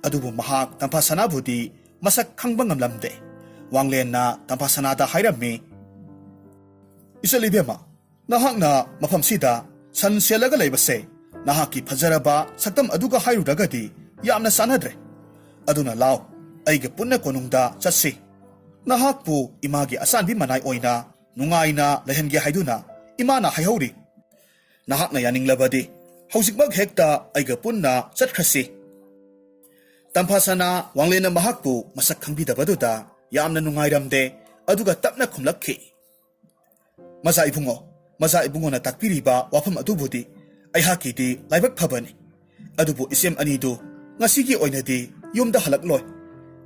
ꯑꯗꯨꯕꯨ ꯃꯍꯥꯛ ꯇꯝꯐꯥꯁꯅꯥꯕꯨꯗꯤ ꯃꯁꯛ ꯈꯪꯕ ꯉꯝꯂꯝꯗꯦ꯫ ꯋꯥꯡꯂꯦꯟꯅ ꯇꯝꯐꯥꯁꯅꯥꯗ ꯍꯥꯏꯔꯝꯃꯤ, "ꯏꯆꯜ ꯏꯕꯦꯝꯃ, ꯅꯍꯥꯛꯅ ꯃꯐꯝꯁꯤꯗ ꯁꯟ ꯁꯦꯜꯂꯒ ꯂꯩꯕꯁꯦ ꯅꯍꯥꯛꯀꯤ ꯐꯖꯔꯕ ꯁꯛꯇꯝ ꯑꯗꯨꯒ ꯍꯥꯏꯔꯨꯔꯒꯗꯤ ꯌꯥꯝꯅ ꯆꯥꯟꯅꯗ꯭ꯔꯦ꯫ ꯑꯗꯨꯅ ꯂꯥꯎ, ꯑꯩꯒ ꯄꯨꯟꯅ ꯀꯣꯅꯨꯡꯗ ꯆꯠꯁꯤ꯫ ꯅꯍꯥꯛꯄꯨ ꯏꯃꯥꯒꯤ ꯑꯆꯥꯟꯕꯤ ꯃꯅꯥꯏ ꯑꯣꯏꯅ ꯅꯨꯡꯉꯥꯏꯅ ꯂꯩꯍꯟꯒꯦ ꯍꯥꯏꯗꯨꯅ ꯏꯃꯥꯅ ꯍꯥꯏꯍꯧꯔꯤ꯫ ꯅꯍꯥꯛꯅ ꯌꯥꯅꯤꯡꯂꯕꯗꯤ ꯍꯧꯖꯤꯛꯃꯛ ꯍꯦꯛꯇ ꯑꯩꯒ ꯄꯨꯟꯅ ꯆꯠꯈ꯭ꯔꯁꯤ"꯫ ꯇꯝꯐꯥꯁꯅꯥ ꯋꯥꯡꯂꯦꯟꯅ ꯃꯍꯥꯛꯄꯨ ꯃꯁꯛ ꯈꯪꯕꯤꯗꯕꯗꯨꯗ ꯌꯥꯝꯅ ꯅꯨꯡꯉꯥꯏꯔꯝꯗꯦ, ꯑꯗꯨꯒ ꯇꯞꯅ ꯈꯨꯝꯂꯛꯈꯤ, "ꯃꯖꯥ ꯏꯕꯨꯡꯉꯣ, ꯃꯖꯥ ꯏꯕꯨꯡꯉꯣꯅ ꯇꯥꯛꯄꯤꯔꯤꯕ ꯋꯥꯐꯝ ꯑꯗꯨꯕꯨꯗꯤ ꯑꯩꯍꯥꯛꯀꯤꯗꯤ ꯂꯥꯏꯕꯛ ꯐꯕꯅꯤ꯫ ꯑꯗꯨꯕꯨ ꯏꯆꯦꯝ ꯑꯅꯤꯗꯨ ꯉꯁꯤꯒꯤ ꯑꯣꯏꯅꯗꯤ ꯌꯨꯝꯗ ꯍꯜꯂꯛꯂꯣꯏ꯫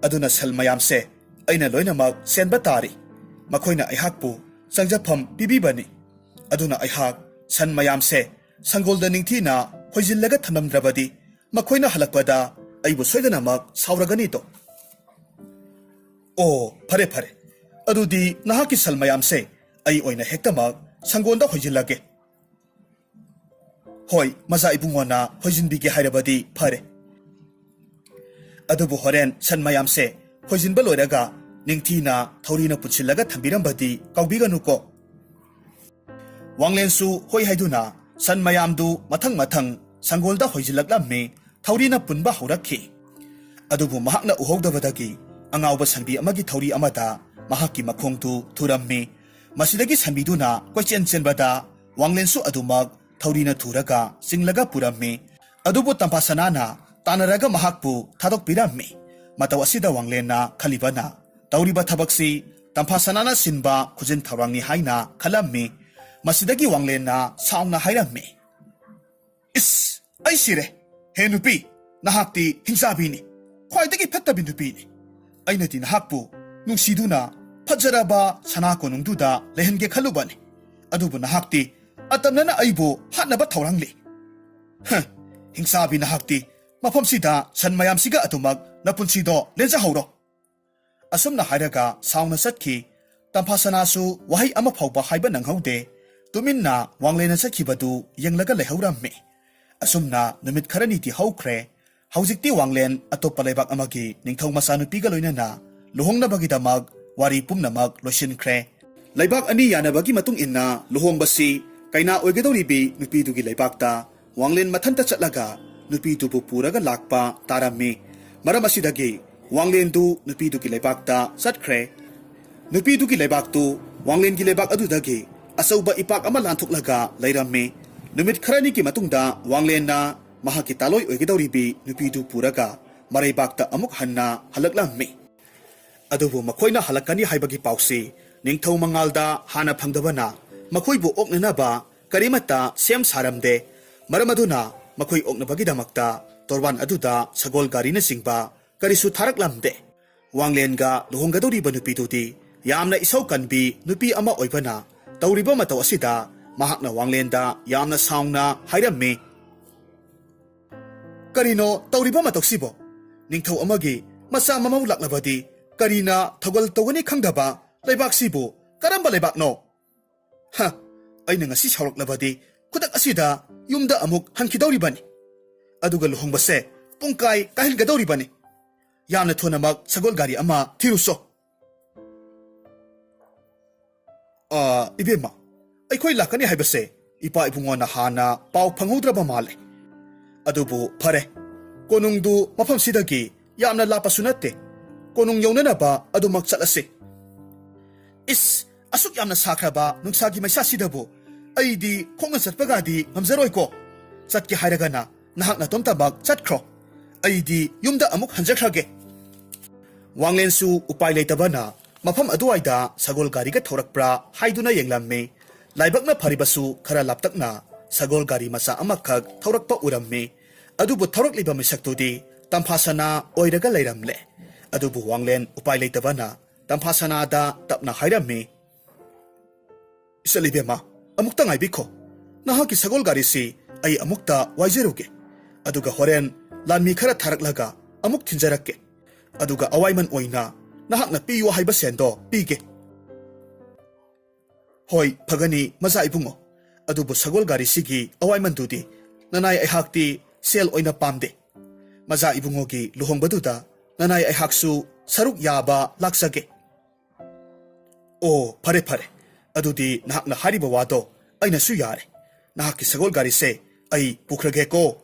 ꯑꯗꯨꯅ ꯁꯟ ꯃꯌꯥꯝꯁꯦ ꯑꯩꯅ ꯂꯣꯏꯅꯃꯛ ꯁꯦꯟꯕ ꯇꯥꯔꯤ꯫ ꯃꯈꯣꯏꯅ ꯑꯩꯍꯥꯛꯄꯨ ꯆꯪꯖꯐꯝ ꯄꯤꯕꯤꯕꯅꯤ꯫ ꯑꯗꯨꯅ ꯑꯩꯍꯥꯛ ꯁꯟ ꯃꯌꯥꯝꯁꯦ ꯁꯪꯒꯣꯜꯗ ꯅꯤꯡꯊꯤꯅ ꯍꯣꯏꯖꯤꯜꯂꯒ ꯊꯝꯂꯝꯗ꯭ꯔꯕꯗꯤ ꯃꯈꯣꯏꯅ ꯍꯜꯂꯛꯄꯗ ꯑꯩꯕꯨ ꯁꯣꯏꯗꯅꯃꯛ ꯁꯥꯎꯔꯒꯅꯤꯗꯣ"꯫ "ꯑꯣ, ꯐꯔꯦ, ꯐꯔꯦ꯫ ꯑꯗꯨꯗꯤ ꯅꯍꯥꯛꯀꯤ ꯁꯟ ꯃꯌꯥꯝꯁꯦ ꯑꯩ ꯑꯣꯏꯅ ꯍꯦꯛꯇꯃꯛ ꯁꯪꯒꯣꯜꯗ ꯍꯣꯏꯖꯤꯜꯂꯒꯦ"꯫ "ꯍꯣꯏ, ꯃꯖꯥ ꯏꯕꯨꯡꯉꯣꯅ ꯍꯣꯏꯖꯤꯟꯕꯤꯒꯦ ꯍꯥꯏꯔꯕꯗꯤ ꯐꯔꯦ꯫ ꯑꯗꯨꯕꯨ ꯍꯣꯔꯦꯟ ꯁꯟ ꯃꯌꯥꯝꯁꯦ ꯍꯣꯏꯖꯤꯟꯕ ꯂꯣꯏꯔꯒ ꯅꯤꯡꯊꯤꯅ ꯊꯧꯔꯤꯅ ꯄꯨꯟꯁꯤꯜꯂꯒ ꯊꯝꯕꯤꯔꯝꯕꯗꯤ ꯀꯥꯎꯕꯤꯒꯅꯨꯀꯣ"꯫ ꯋꯥꯡꯂꯦꯟꯁꯨ ꯍꯣꯏ ꯍꯥꯏꯗꯨꯅ ꯁꯟ ꯃꯌꯥꯝꯗꯨ ꯃꯊꯪ ꯃꯊꯪ ꯁꯪꯒꯣꯜꯗ ꯍꯣꯏꯖꯤꯜꯂꯛꯂꯝꯃꯤ꯫ ꯊꯧꯔꯤꯅ ꯄꯨꯟꯕ ꯍꯧꯔꯛꯈꯤ꯫ ꯑꯗꯨꯕꯨ ꯃꯍꯥꯛꯅ ꯎꯍꯧꯗꯕꯗꯒꯤ ꯑꯉꯥꯎꯕ ꯁꯟꯕꯤ ꯑꯃꯒꯤ ꯊꯧꯔꯤ ꯑꯃꯗ ꯃꯍꯥꯛꯀꯤ ꯃꯈꯣꯡꯗꯨ ꯊꯨꯔꯝꯃꯤ꯫ ꯃꯁꯤꯗꯒꯤ ꯁꯟꯕꯤꯗꯨꯅ ꯀꯣꯏꯆꯦꯟ ꯆꯦꯟꯕꯗ ꯋꯥꯡꯂꯦꯟꯁꯨ ꯑꯗꯨꯃꯛ ꯊꯧꯔꯤꯅ ꯊꯨꯔꯒ ꯆꯤꯡꯂꯒ ꯄꯨꯔꯝꯃꯤ꯫ ꯑꯗꯨꯕꯨ ꯇꯝꯐꯥꯁꯅꯥꯅ ꯇꯥꯟꯅꯔꯒ ꯃꯍꯥꯛꯄꯨ ꯊꯥꯗꯣꯛꯄꯤꯔꯝꯃꯤ꯫ ꯃꯇꯧ ꯑꯁꯤꯗ ꯋꯥꯡꯂꯦꯟꯅ ꯈꯜꯂꯤꯕꯅ ꯇꯧꯔꯤꯕ ꯊꯕꯛꯁꯤ ꯇꯝꯐꯥꯁꯅꯥꯅ ꯁꯤꯟꯕ ꯈꯨꯖꯤꯟ ꯊꯧꯔꯥꯡꯅꯤ ꯍꯥꯏꯅ ꯈꯜꯂꯝꯃꯤ꯫ ꯃꯁꯤꯗꯒꯤ ꯋꯥꯡꯂꯦꯟꯅ ꯁꯥꯎꯅ ꯍꯥꯏꯔꯝꯃꯤ, "ꯏꯁ, ꯑꯩ ꯁꯤꯔꯦ! ꯍꯦ ꯅꯨꯄꯤ, ꯅꯍꯥꯛꯇꯤ ꯍꯤꯡꯆꯥꯕꯤꯅꯤ, ꯈ꯭ꯋꯥꯏꯗꯒꯤ ꯐꯠꯇꯕꯤ ꯅꯨꯄꯤꯅꯤ꯫ ꯑꯩꯅꯗꯤ ꯅꯍꯥꯛꯄꯨ ꯅꯨꯡꯁꯤꯗꯨꯅ ꯐꯖꯔꯕ ꯁꯅꯥ ꯀꯣꯅꯨꯡꯗꯨꯗ ꯂꯩꯍꯟꯒꯦ ꯈꯜꯂꯨꯕꯅꯤ꯫ ꯑꯗꯨꯕꯨ ꯅꯍꯥꯛꯇꯤ ꯑꯇꯝꯅꯅ ꯑꯩꯕꯨ ꯍꯥꯠꯅꯕ ꯊꯧꯔꯥꯡꯂꯤ꯫ ꯍ, ꯍꯤꯡꯆꯥꯕꯤ ꯅꯍꯥꯛꯇꯤ ꯃꯐꯝꯁꯤꯗ ꯁꯟ ꯃꯌꯥꯝꯁꯤꯒ ꯑꯗꯨꯃꯛ ꯅꯄꯨꯟꯁꯤꯗꯣ ꯂꯦꯟꯖꯍꯧꯔꯣ꯫ ꯑꯁꯨꯝꯅ ꯍꯥꯏꯔꯒ ꯁꯥꯎꯅ ꯆꯠꯈꯤ꯫ ꯇꯝꯐꯥꯁꯅꯥꯁꯨ ꯋꯥꯍꯩ ꯑꯃ ꯐꯥꯎꯕ ꯍꯥꯏꯕ ꯅꯪꯍꯧꯗꯦ꯫ ꯇꯨꯃꯤꯟꯅ ꯋꯥꯡꯂꯦꯟꯅ ꯆꯠꯈꯤꯕꯗꯨ ꯌꯦꯡꯂꯒ ꯂꯩꯍꯧꯔꯝꯃꯤ꯫ ꯑꯁꯨꯝꯅ ꯅꯨꯃꯤꯠ ꯈꯔꯅꯤꯗꯤ ꯍꯧꯈ꯭ꯔꯦ꯫ ꯍꯧꯖꯤꯛꯇꯤ ꯋꯥꯡꯂꯦꯟ ꯑꯇꯣꯞꯄ ꯂꯩꯕꯥꯛ ꯑꯃꯒꯤ ꯅꯤꯡꯊꯧ ꯃꯆꯥꯅꯨꯄꯤꯒ ꯂꯣꯏꯅꯅ ꯂꯨꯍꯣꯡꯅꯕꯒꯤꯗꯃꯛ ꯋꯥꯔꯤ ꯄꯨꯝꯅꯃꯛ ꯂꯣꯏꯁꯤꯟꯈ꯭ꯔꯦ꯫ ꯂꯩꯕꯥꯛ ꯑꯅꯤ ꯌꯥꯅꯕꯒꯤ ꯃꯇꯨꯡ ꯏꯟꯅ ꯂꯨꯍꯣꯡꯕꯁꯤ ꯀꯩꯅꯥ ꯑꯣꯏꯒꯗꯧꯔꯤꯕꯤ ꯅꯨꯄꯤꯗꯨꯒꯤ ꯂꯩꯕꯥꯛꯇ ꯋꯥꯡꯂꯦꯟ ꯃꯊꯟꯇ ꯆꯠꯂꯒ ꯅꯨꯄꯤꯗꯨꯕꯨ ꯄꯨꯔꯒ ꯂꯥꯛꯄ ꯇꯥꯔꯝꯃꯤ꯫ ꯃꯔꯝ ꯑꯁꯤꯗꯒꯤ ꯋꯥꯡꯂꯦꯟꯗꯨ ꯅꯨꯄꯤꯗꯨꯒꯤ ꯂꯩꯕꯥꯛꯇ ꯆꯠꯈ꯭ꯔꯦ꯫ ꯅꯨꯄꯤꯗꯨꯒꯤ ꯂꯩꯕꯥꯛꯇꯨ ꯋꯥꯡꯂꯦꯟꯒꯤ ꯂꯩꯕꯥꯛ ꯑꯗꯨꯗꯒꯤ ꯑꯆꯧꯕ ꯏꯄꯥꯛ ꯑꯃ ꯂꯥꯟꯊꯣꯛꯂꯒ ꯂꯩꯔꯝꯃꯤ꯫ ꯅꯨꯃꯤꯠ ꯈꯔꯅꯤꯒꯤ ꯃꯇꯨꯡꯗ ꯋꯥꯡꯂꯦꯟꯅ ꯃꯍꯥꯛꯀꯤ ꯇꯥꯂꯣꯏ ꯑꯣꯏꯒꯗꯧꯔꯤꯕꯤ ꯅꯨꯄꯤꯗꯨ ꯄꯨꯔꯒ ꯃꯔꯩꯕꯥꯛꯇ ꯑꯃꯨꯛ ꯍꯟꯅ ꯍꯜꯂꯛꯂꯝꯃꯤ꯫ ꯑꯗꯨꯕꯨ ꯃꯈꯣꯏꯅ ꯍꯜꯂꯛꯀꯅꯤ ꯍꯥꯏꯕꯒꯤ ꯄꯥꯎꯁꯤ ꯅꯤꯡꯊꯧ ꯃꯉꯥꯜꯗ ꯍꯥꯟꯅ ꯐꯪꯗꯕꯅ ꯃꯈꯣꯏꯕꯨ ꯑꯣꯛꯅꯅꯕ ꯀꯔꯤꯃꯠꯇ ꯁꯦꯝ ꯁꯥꯔꯝꯗꯦ꯫ ꯃꯔꯝ ꯑꯗꯨꯅ ꯃꯈꯣꯏ ꯑꯣꯛꯅꯕꯒꯤꯗꯃꯛꯇ ꯇꯣꯔꯕꯥꯟ ꯑꯗꯨꯗ ꯁꯒꯣꯜ ꯒꯥꯔꯤꯅꯆꯤꯡꯕ ꯀꯔꯤꯁꯨ ꯊꯥꯔꯛꯂꯝꯗꯦ꯫ ꯋꯥꯡꯂꯦꯟꯒ ꯂꯨꯍꯣꯡꯒꯗꯧꯔꯤꯕ ꯅꯨꯄꯤꯗꯨꯗꯤ ꯌꯥꯝꯅ ꯏꯁꯧ ꯀꯟꯕꯤ ꯅꯨꯄꯤ ꯑꯃ ꯑꯣꯏꯕꯅ ꯇꯧꯔꯤꯕ ꯃꯇꯧ ꯑꯁꯤꯗ ꯃꯍꯥꯛꯅ ꯋꯥꯡꯂꯦꯟꯗ ꯌꯥꯝꯅ ꯁꯥꯎꯅ ꯍꯥꯏꯔꯝꯃꯤ꯫ "ꯀꯔꯤꯅꯣ ꯇꯧꯔꯤꯕ ꯃꯇꯧꯁꯤꯕꯣ? ꯅꯤꯡꯊꯧ ꯑꯃꯒꯤ ꯃꯆꯥ ꯃꯃꯧ ꯂꯥꯛꯂꯕꯗꯤ ꯀꯔꯤꯅ ꯊꯧꯒꯜ ꯇꯧꯒꯅꯤ ꯈꯪꯗꯕ ꯂꯩꯕꯥꯛꯁꯤꯕꯨ ꯀꯔꯝꯕ ꯂꯩꯕꯥꯛꯅꯣ? ꯍ, ꯑꯩꯅ ꯉꯁꯤ ꯁꯥꯎꯔꯛꯂꯕꯗꯤ ꯈꯨꯗꯛ ꯑꯁꯤꯗ ꯌꯨꯝꯗ ꯑꯃꯨꯛ ꯍꯟꯈꯤꯗꯧꯔꯤꯕꯅꯤ꯫ ꯑꯗꯨꯒ ꯂꯨꯍꯣꯡꯕꯁꯦ ꯄꯨꯡꯀꯥꯏ ꯀꯥꯏꯍꯟꯒꯗꯧꯔꯤꯕꯅꯤ꯫ ꯌꯥꯝꯅ ꯊꯨꯅꯃꯛ ꯁꯒꯣꯜ ꯒꯥꯔꯤ ꯑꯃ ꯊꯤꯔꯨꯁꯣ꯫" "ꯑ, ꯏꯕꯦꯝꯃ, ꯑꯩꯈꯣꯏ ꯂꯥꯛꯀꯅꯤ ꯍꯥꯏꯕꯁꯦ ꯏꯄꯥ ꯏꯕꯨꯡꯉꯣꯅ ꯍꯥꯟꯅ ꯄꯥꯎ ꯐꯪꯍꯧꯗ꯭ꯔꯕ ꯃꯥꯜꯂꯦ꯫ ꯑꯗꯨꯕꯨ ꯐꯔꯦ, ꯀꯣꯅꯨꯡꯗꯨ ꯃꯐꯝꯁꯤꯗꯒꯤ ꯌꯥꯝꯅ ꯂꯥꯞꯄꯁꯨ ꯅꯠꯇꯦ꯫ ꯀꯣꯅꯨꯡ ꯌꯧꯅꯅꯕ ꯑꯗꯨꯃꯛ ꯆꯠꯂꯁꯤ꯫" "ꯏꯁ, ꯑꯁꯨꯛ ꯌꯥꯝꯅ ꯁꯥꯈ꯭ꯔꯕ ꯅꯨꯡꯁꯥꯒꯤ ꯃꯩꯁꯥꯁꯤꯗꯕꯨ ꯑꯩꯗꯤ ꯈꯣꯡꯅ ꯆꯠꯄꯒꯗꯤ ꯉꯝꯖꯔꯣꯏꯀꯣ꯫ ꯆꯠꯀꯦ ꯍꯥꯏꯔꯒꯅ ꯅꯍꯥꯛ ꯅꯇꯣꯝꯇꯃꯛ ꯆꯠꯈ꯭ꯔꯣ꯫ ꯑꯩꯗꯤ ꯌꯨꯝꯗ ꯑꯃꯨꯛ ꯍꯟꯖꯈ꯭ꯔꯒꯦ꯫" ꯋꯥꯡꯂꯦꯟꯁꯨ ꯎꯄꯥꯏ ꯂꯩꯇꯕꯅ ꯃꯐꯝ ꯑꯗꯨꯋꯥꯏꯗ ꯁꯒꯣꯜ ꯒꯥꯔꯤꯒ ꯊꯧꯔꯛꯄ꯭ꯔꯥ ꯍꯥꯏꯗꯨꯅ ꯌꯦꯡꯂꯝꯃꯤ꯫ ꯂꯥꯏꯕꯛꯅ ꯐꯔꯤꯕꯁꯨ ꯈꯔ ꯂꯥꯞꯇꯛꯅ ꯁꯒꯣꯜ ꯒꯥꯔꯤ ꯃꯆꯥ ꯑꯃꯈꯛ ꯊꯧꯔꯛꯄ ꯎꯔꯝꯃꯤ꯫ ꯑꯗꯨꯕꯨ ꯊꯧꯔꯛꯂꯤꯕ ꯃꯤꯁꯛꯇꯨꯗꯤ ꯇꯝꯐꯥꯁꯅꯥ ꯑꯣꯏꯔꯒ ꯂꯩꯔꯝꯂꯦ꯫ ꯑꯗꯨꯕꯨ ꯋꯥꯡꯂꯦꯟ ꯎꯄꯥꯏ ꯂꯩꯇꯕꯅ ꯇꯝꯐꯥꯁꯅꯥꯗ ꯇꯞꯅ ꯍꯥꯏꯔꯝꯃꯤ, "ꯏꯆꯜ ꯏꯕꯦꯝꯃ, ꯑꯃꯨꯛꯇ ꯉꯥꯏꯕꯤꯈꯣ꯫ ꯅꯍꯥꯛꯀꯤ ꯁꯒꯣꯜ ꯒꯥꯔꯤꯁꯤ ꯑꯩ ꯑꯃꯨꯛꯇ ꯋꯥꯏꯖꯔꯨꯒꯦ꯫ ꯑꯗꯨꯒ ꯍꯣꯔꯦꯟ ꯂꯥꯟꯃꯤ ꯈꯔ ꯊꯥꯔꯛꯂꯒ ꯑꯃꯨꯛ ꯊꯤꯟꯖꯔꯛꯀꯦ꯫ ꯑꯗꯨꯒ ꯑꯋꯥꯏꯃꯟ ꯑꯣꯏꯅ ꯅꯍꯥꯛꯅ ꯄꯤꯌꯨ ꯍꯥꯏꯕ ꯁꯦꯟꯗꯣ ꯄꯤꯒꯦ꯫ ꯍꯣꯏ, ꯐꯒꯅꯤ, ꯃꯆꯥ ꯏꯕꯨꯡꯉꯣ꯫ ꯑꯗꯨꯕꯨ ꯁꯒꯣꯜ ꯒꯥꯔꯤꯁꯤꯒꯤ ꯑꯋꯥꯏꯃꯟꯗꯨꯗꯤ ꯅꯅꯥꯏ ꯑꯩꯍꯥꯛꯇꯤ ꯁꯦꯜ ꯑꯣꯏꯅ ꯄꯥꯝꯗꯦ꯫ ꯃꯆꯥ ꯏꯕꯨꯡꯉꯣꯒꯤ ꯂꯨꯍꯣꯡꯕꯗꯨꯗ ꯅꯅꯥꯏ ꯑꯩꯍꯥꯛꯁꯨ ꯁꯔꯨꯛ ꯌꯥꯕ ꯂꯥꯛꯆꯒꯦ꯫ ꯑꯣ, ꯐꯔꯦ, ꯐꯔꯦ꯫ ꯑꯗꯨꯗꯤ ꯅꯍꯥꯛꯅ ꯍꯥꯏꯔꯤꯕ ꯋꯥꯗꯣ ꯑꯩꯅꯁꯨ ꯌꯥꯔꯦ꯫ ꯅꯍꯥꯛꯀꯤ ꯁꯒꯣꯜ ꯒꯥꯔꯤꯁꯦ ꯑꯩ ꯄꯨꯈ꯭ꯔꯒꯦꯀꯣ꯫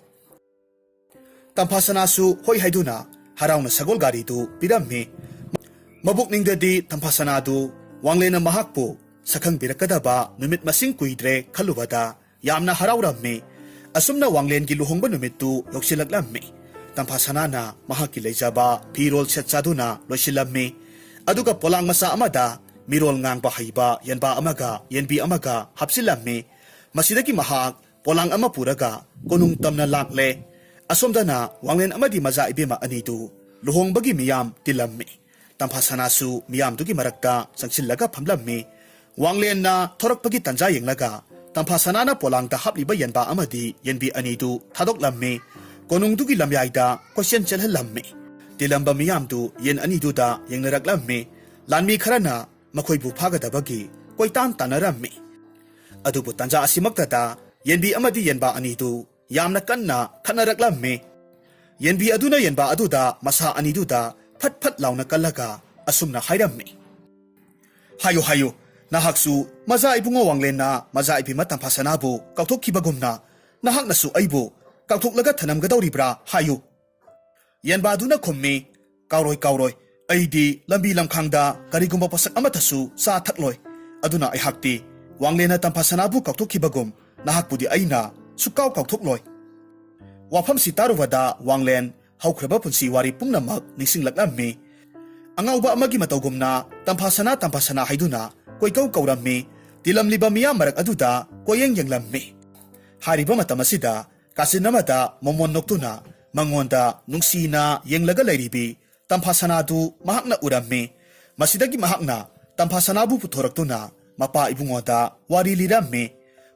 ꯇꯝꯐꯥ ꯁꯅꯥꯁꯨ ꯍꯣꯏ ꯍꯥꯏꯗꯨꯅ ꯍꯔꯥꯎꯅ ꯁꯒꯣꯜ ꯒꯥꯔꯤꯗꯨ ꯄꯤꯔꯝꯃꯤ꯫ ꯃꯕꯨꯛꯅꯤꯡꯗꯗꯤ ꯇꯝꯐꯥ ꯁꯅꯥꯗꯨ ꯋꯥꯡꯂꯦꯟꯅ ꯃꯍꯥꯛꯄꯨ ꯁꯛꯈꯪꯕꯤꯔꯛꯀꯗꯕ ꯅꯨꯃꯤꯠ ꯃꯁꯤꯡ ꯀꯨꯏꯗ꯭ꯔꯦ ꯈꯜꯂꯨꯕꯗ ꯌꯥꯝꯅ ꯍꯔꯥꯎꯔꯝꯃꯤ꯫ ꯑꯁꯨꯝꯅ ꯋꯥꯡꯂꯦꯟꯒꯤ ꯂꯨꯍꯣꯡꯕ ꯅꯨꯃꯤꯠꯇꯨ ꯌꯧꯁꯤꯜꯂꯛꯂꯝꯃꯤ꯫ ꯇꯝꯐꯥ ꯁꯅꯥꯅ ꯃꯍꯥꯛꯀꯤ ꯂꯩꯖꯕ ꯐꯤꯔꯣꯜ ꯁꯦꯠ ꯆꯥꯗꯨꯅ ꯂꯣꯏꯁꯤꯜꯂꯝꯃꯤ꯫ ꯑꯗꯨꯒ ꯄꯣꯂꯥꯡ ꯃꯆꯥ ꯑꯃꯗ ꯃꯤꯔꯣꯜ ꯉꯥꯡꯕ ꯍꯩꯕ ꯌꯦꯟꯕꯥ ꯑꯃꯒ ꯌꯦꯟꯕꯤ ꯑꯃꯒ ꯍꯥꯞꯆꯤꯜꯂꯝꯃꯤ꯫ ꯃꯁꯤꯗꯒꯤ ꯃꯍꯥꯛ ꯄꯣꯂꯥꯡ ꯑꯃ ꯄꯨꯔꯒ ꯀꯣꯅꯨꯡ ꯇꯝꯅ ꯂꯥꯛꯂꯦ꯫ ꯑꯁꯣꯝꯗꯅ ꯋꯥꯡꯂꯦꯟ ꯑꯃꯗꯤ ꯃꯆꯥ ꯏꯕꯦꯝꯃ ꯑꯅꯤꯗꯨ ꯂꯨꯍꯣꯡꯕꯒꯤ ꯃꯤꯌꯥꯝ ꯇꯤꯜꯂꯝꯃꯤ꯫ ꯇꯝꯐꯥ ꯁꯅꯥꯁꯨ ꯃꯤꯌꯥꯝꯗꯨꯒꯤ ꯃꯔꯛꯇ ꯆꯪꯁꯤꯜꯂꯒ ꯐꯝꯂꯝꯃꯤ꯫ ꯋꯥꯡꯂꯦꯟꯅ ꯊꯣꯔꯛꯄꯒꯤ ꯇꯟꯖꯥ ꯌꯦꯡꯂꯒ ꯇꯝꯐꯥ ꯁꯅꯥꯅ ꯄꯣꯂꯥꯡꯗ ꯍꯥꯞꯂꯤꯕ ꯌꯦꯟꯕꯥ ꯑꯃꯗꯤ ꯌꯦꯟꯕꯤ ꯑꯅꯤꯗꯨ ꯊꯥꯗꯣꯛꯂꯝꯃꯤ꯫ ꯀꯣꯅꯨꯡꯗꯨꯒꯤ ꯂꯝꯌꯥꯏꯗ ꯀꯣꯏꯆꯦꯟ ꯆꯦꯜꯍꯜꯂꯝꯃꯤ꯫ ꯇꯤꯜꯂꯝꯕ ꯃꯤꯌꯥꯝꯗꯨ ꯌꯦꯟ ꯑꯅꯤꯗꯨꯗ ꯌꯦꯡꯅꯔꯛꯂꯝꯃꯤ꯫ ꯂꯥꯟꯃꯤ ꯈꯔꯅ ꯃꯈꯣꯏꯕꯨ ꯐꯥꯒꯗꯕꯒꯤ ꯀꯣꯏꯇꯥꯟ ꯇꯥꯟꯅꯔꯝꯃꯤ꯫ ꯑꯗꯨꯕꯨ ꯇꯟꯖꯥ ꯑꯁꯤꯃꯛꯇꯗ ꯌꯦꯟꯕꯤ ꯑꯃꯗꯤ ꯌꯦꯟꯕꯥ ꯑꯅꯤꯗꯨ ꯌꯥꯝꯅ ꯀꯟꯅ ꯈꯠꯅꯔꯛꯂꯝꯃꯤ꯫ ꯌꯦꯟꯕꯤ ꯑꯗꯨꯅ ꯌꯦꯟꯕꯥ ꯑꯗꯨꯗ ꯃꯁꯥ ꯑꯅꯤꯗꯨꯗ ꯐꯠ ꯐꯠ ꯂꯥꯎꯅ ꯀꯜꯂꯒ ꯑꯁꯨꯝꯅ ꯍꯥꯏꯔꯝꯃꯤ, "ꯍꯥꯏꯌꯨ, ꯍꯥꯏꯌꯨ, ꯅꯍꯥꯛꯁꯨ ꯃꯆꯥ ꯏꯕꯨꯡꯉꯣ ꯋꯥꯡꯂꯦꯟꯅ ꯃꯆꯥ ꯏꯕꯦꯝꯃ ꯇꯝꯐꯥ ꯁꯅꯥꯕꯨ ꯀꯥꯎꯊꯣꯛꯈꯤꯕꯒꯨꯝꯅ ꯅꯍꯥꯛꯅꯁꯨ ꯑꯩꯕꯨ ꯀꯥꯎꯊꯣꯛꯂꯒ ꯊꯅꯝꯒꯗꯧꯔꯤꯕ꯭ꯔꯥ? ꯍꯥꯏꯌꯨ!" ꯌꯦꯟꯕꯥꯗꯨꯅ ꯈꯨꯝꯃꯤ, "ꯀꯥꯎꯔꯣꯏ, ꯀꯥꯎꯔꯣꯏ꯫ ꯑꯩꯗꯤ ꯂꯝꯕꯤ ꯂꯝꯈꯥꯡꯗ ꯀꯔꯤꯒꯨꯝꯕ ꯄꯣꯠꯁꯛ ꯑꯃꯠꯇꯁꯨ ꯆꯥ ꯊꯛꯂꯣꯏ꯫ ꯑꯗꯨꯅ ꯑꯩꯍꯥꯛꯇꯤ ꯋꯥꯡꯂꯦꯟꯅ ꯇꯝꯐꯥ ꯁꯅꯥꯕꯨ ꯀꯥꯎꯊꯣꯛꯈꯤꯕꯒꯨꯝ ꯅꯍꯥꯛꯄꯨꯗꯤ ꯑꯩꯅ ꯁꯨꯛꯀꯥꯎ ꯀꯥꯎꯊꯣꯛꯂꯣꯏ꯫" ꯋꯥꯐꯝꯁꯤ ꯇꯥꯔꯨꯕꯗ ꯋꯥꯡꯂꯦꯟ ꯍꯧꯈ꯭ꯔꯕ ꯄꯨꯟꯁꯤ ꯋꯥꯔꯤ ꯄꯨꯝꯅꯃꯛ ꯅꯤꯡꯁꯤꯡꯂꯛꯂꯝꯃꯤ꯫ ꯑꯉꯥꯎꯕ ꯑꯃꯒꯤ ꯃꯇꯧꯒꯨꯝꯅ ꯇꯝꯐꯥ ꯁꯅꯥ, ꯇꯝꯐꯥ ꯁꯅꯥ ꯍꯥꯏꯗꯨꯅ ꯀꯣꯏꯀꯧ ꯀꯧꯔꯝꯃꯤ꯫ ꯇꯤꯜꯂꯝꯂꯤꯕ ꯃꯤꯌꯥꯝ ꯃꯔꯛ ꯑꯗꯨꯗ ꯀꯣꯏꯌꯦꯡ ꯌꯦꯡꯂꯝꯃꯤ꯫ ꯍꯥꯏꯔꯤꯕ ꯃꯇꯝ ꯑꯁꯤꯗ ꯀꯥꯆꯤꯟ ꯑꯃꯗ ꯃꯣꯃꯣꯟ ꯅꯣꯛꯇꯨꯅ ꯃꯉꯣꯟꯗ ꯅꯨꯡꯁꯤꯅ ꯌꯦꯡꯂꯒ ꯂꯩꯔꯤꯕꯤ ꯇꯝꯐꯥ ꯁꯅꯥꯗꯨ ꯃꯍꯥꯛꯅ ꯎꯔꯝꯃꯤ꯫ ꯃꯁꯤꯗꯒꯤ ꯃꯍꯥꯛꯅ ꯇꯝꯐꯥ ꯁꯅꯥꯕꯨ ꯄꯨꯊꯣꯔꯛꯇꯨꯅ ꯃꯄꯥ ꯏꯕꯨꯡꯉꯣꯗ ꯋꯥꯔꯤ ꯂꯤꯔꯝꯃꯤ꯫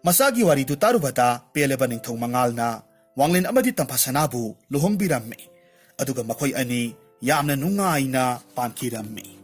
ꯃꯆꯥꯒꯤ ꯋꯥꯔꯤꯗꯨ ꯇꯥꯔꯨꯕꯗ ꯄꯦꯜꯂꯕ ꯅꯤꯡꯊꯧ ꯃꯉꯥꯜꯅ ꯋꯥꯡꯂꯦꯟ ꯑꯃꯗꯤ ꯇꯝꯐꯥ ꯁꯅꯥꯕꯨ ꯂꯨꯍꯣꯡꯕꯤꯔꯝꯃꯤ꯫ ꯑꯗꯨꯒ ꯃꯈꯣꯏ ꯑꯅꯤ ꯌꯥꯝꯅ ꯅꯨꯡꯉꯥꯏꯅ ꯄꯥꯟꯈꯤꯔꯝꯃꯤ꯫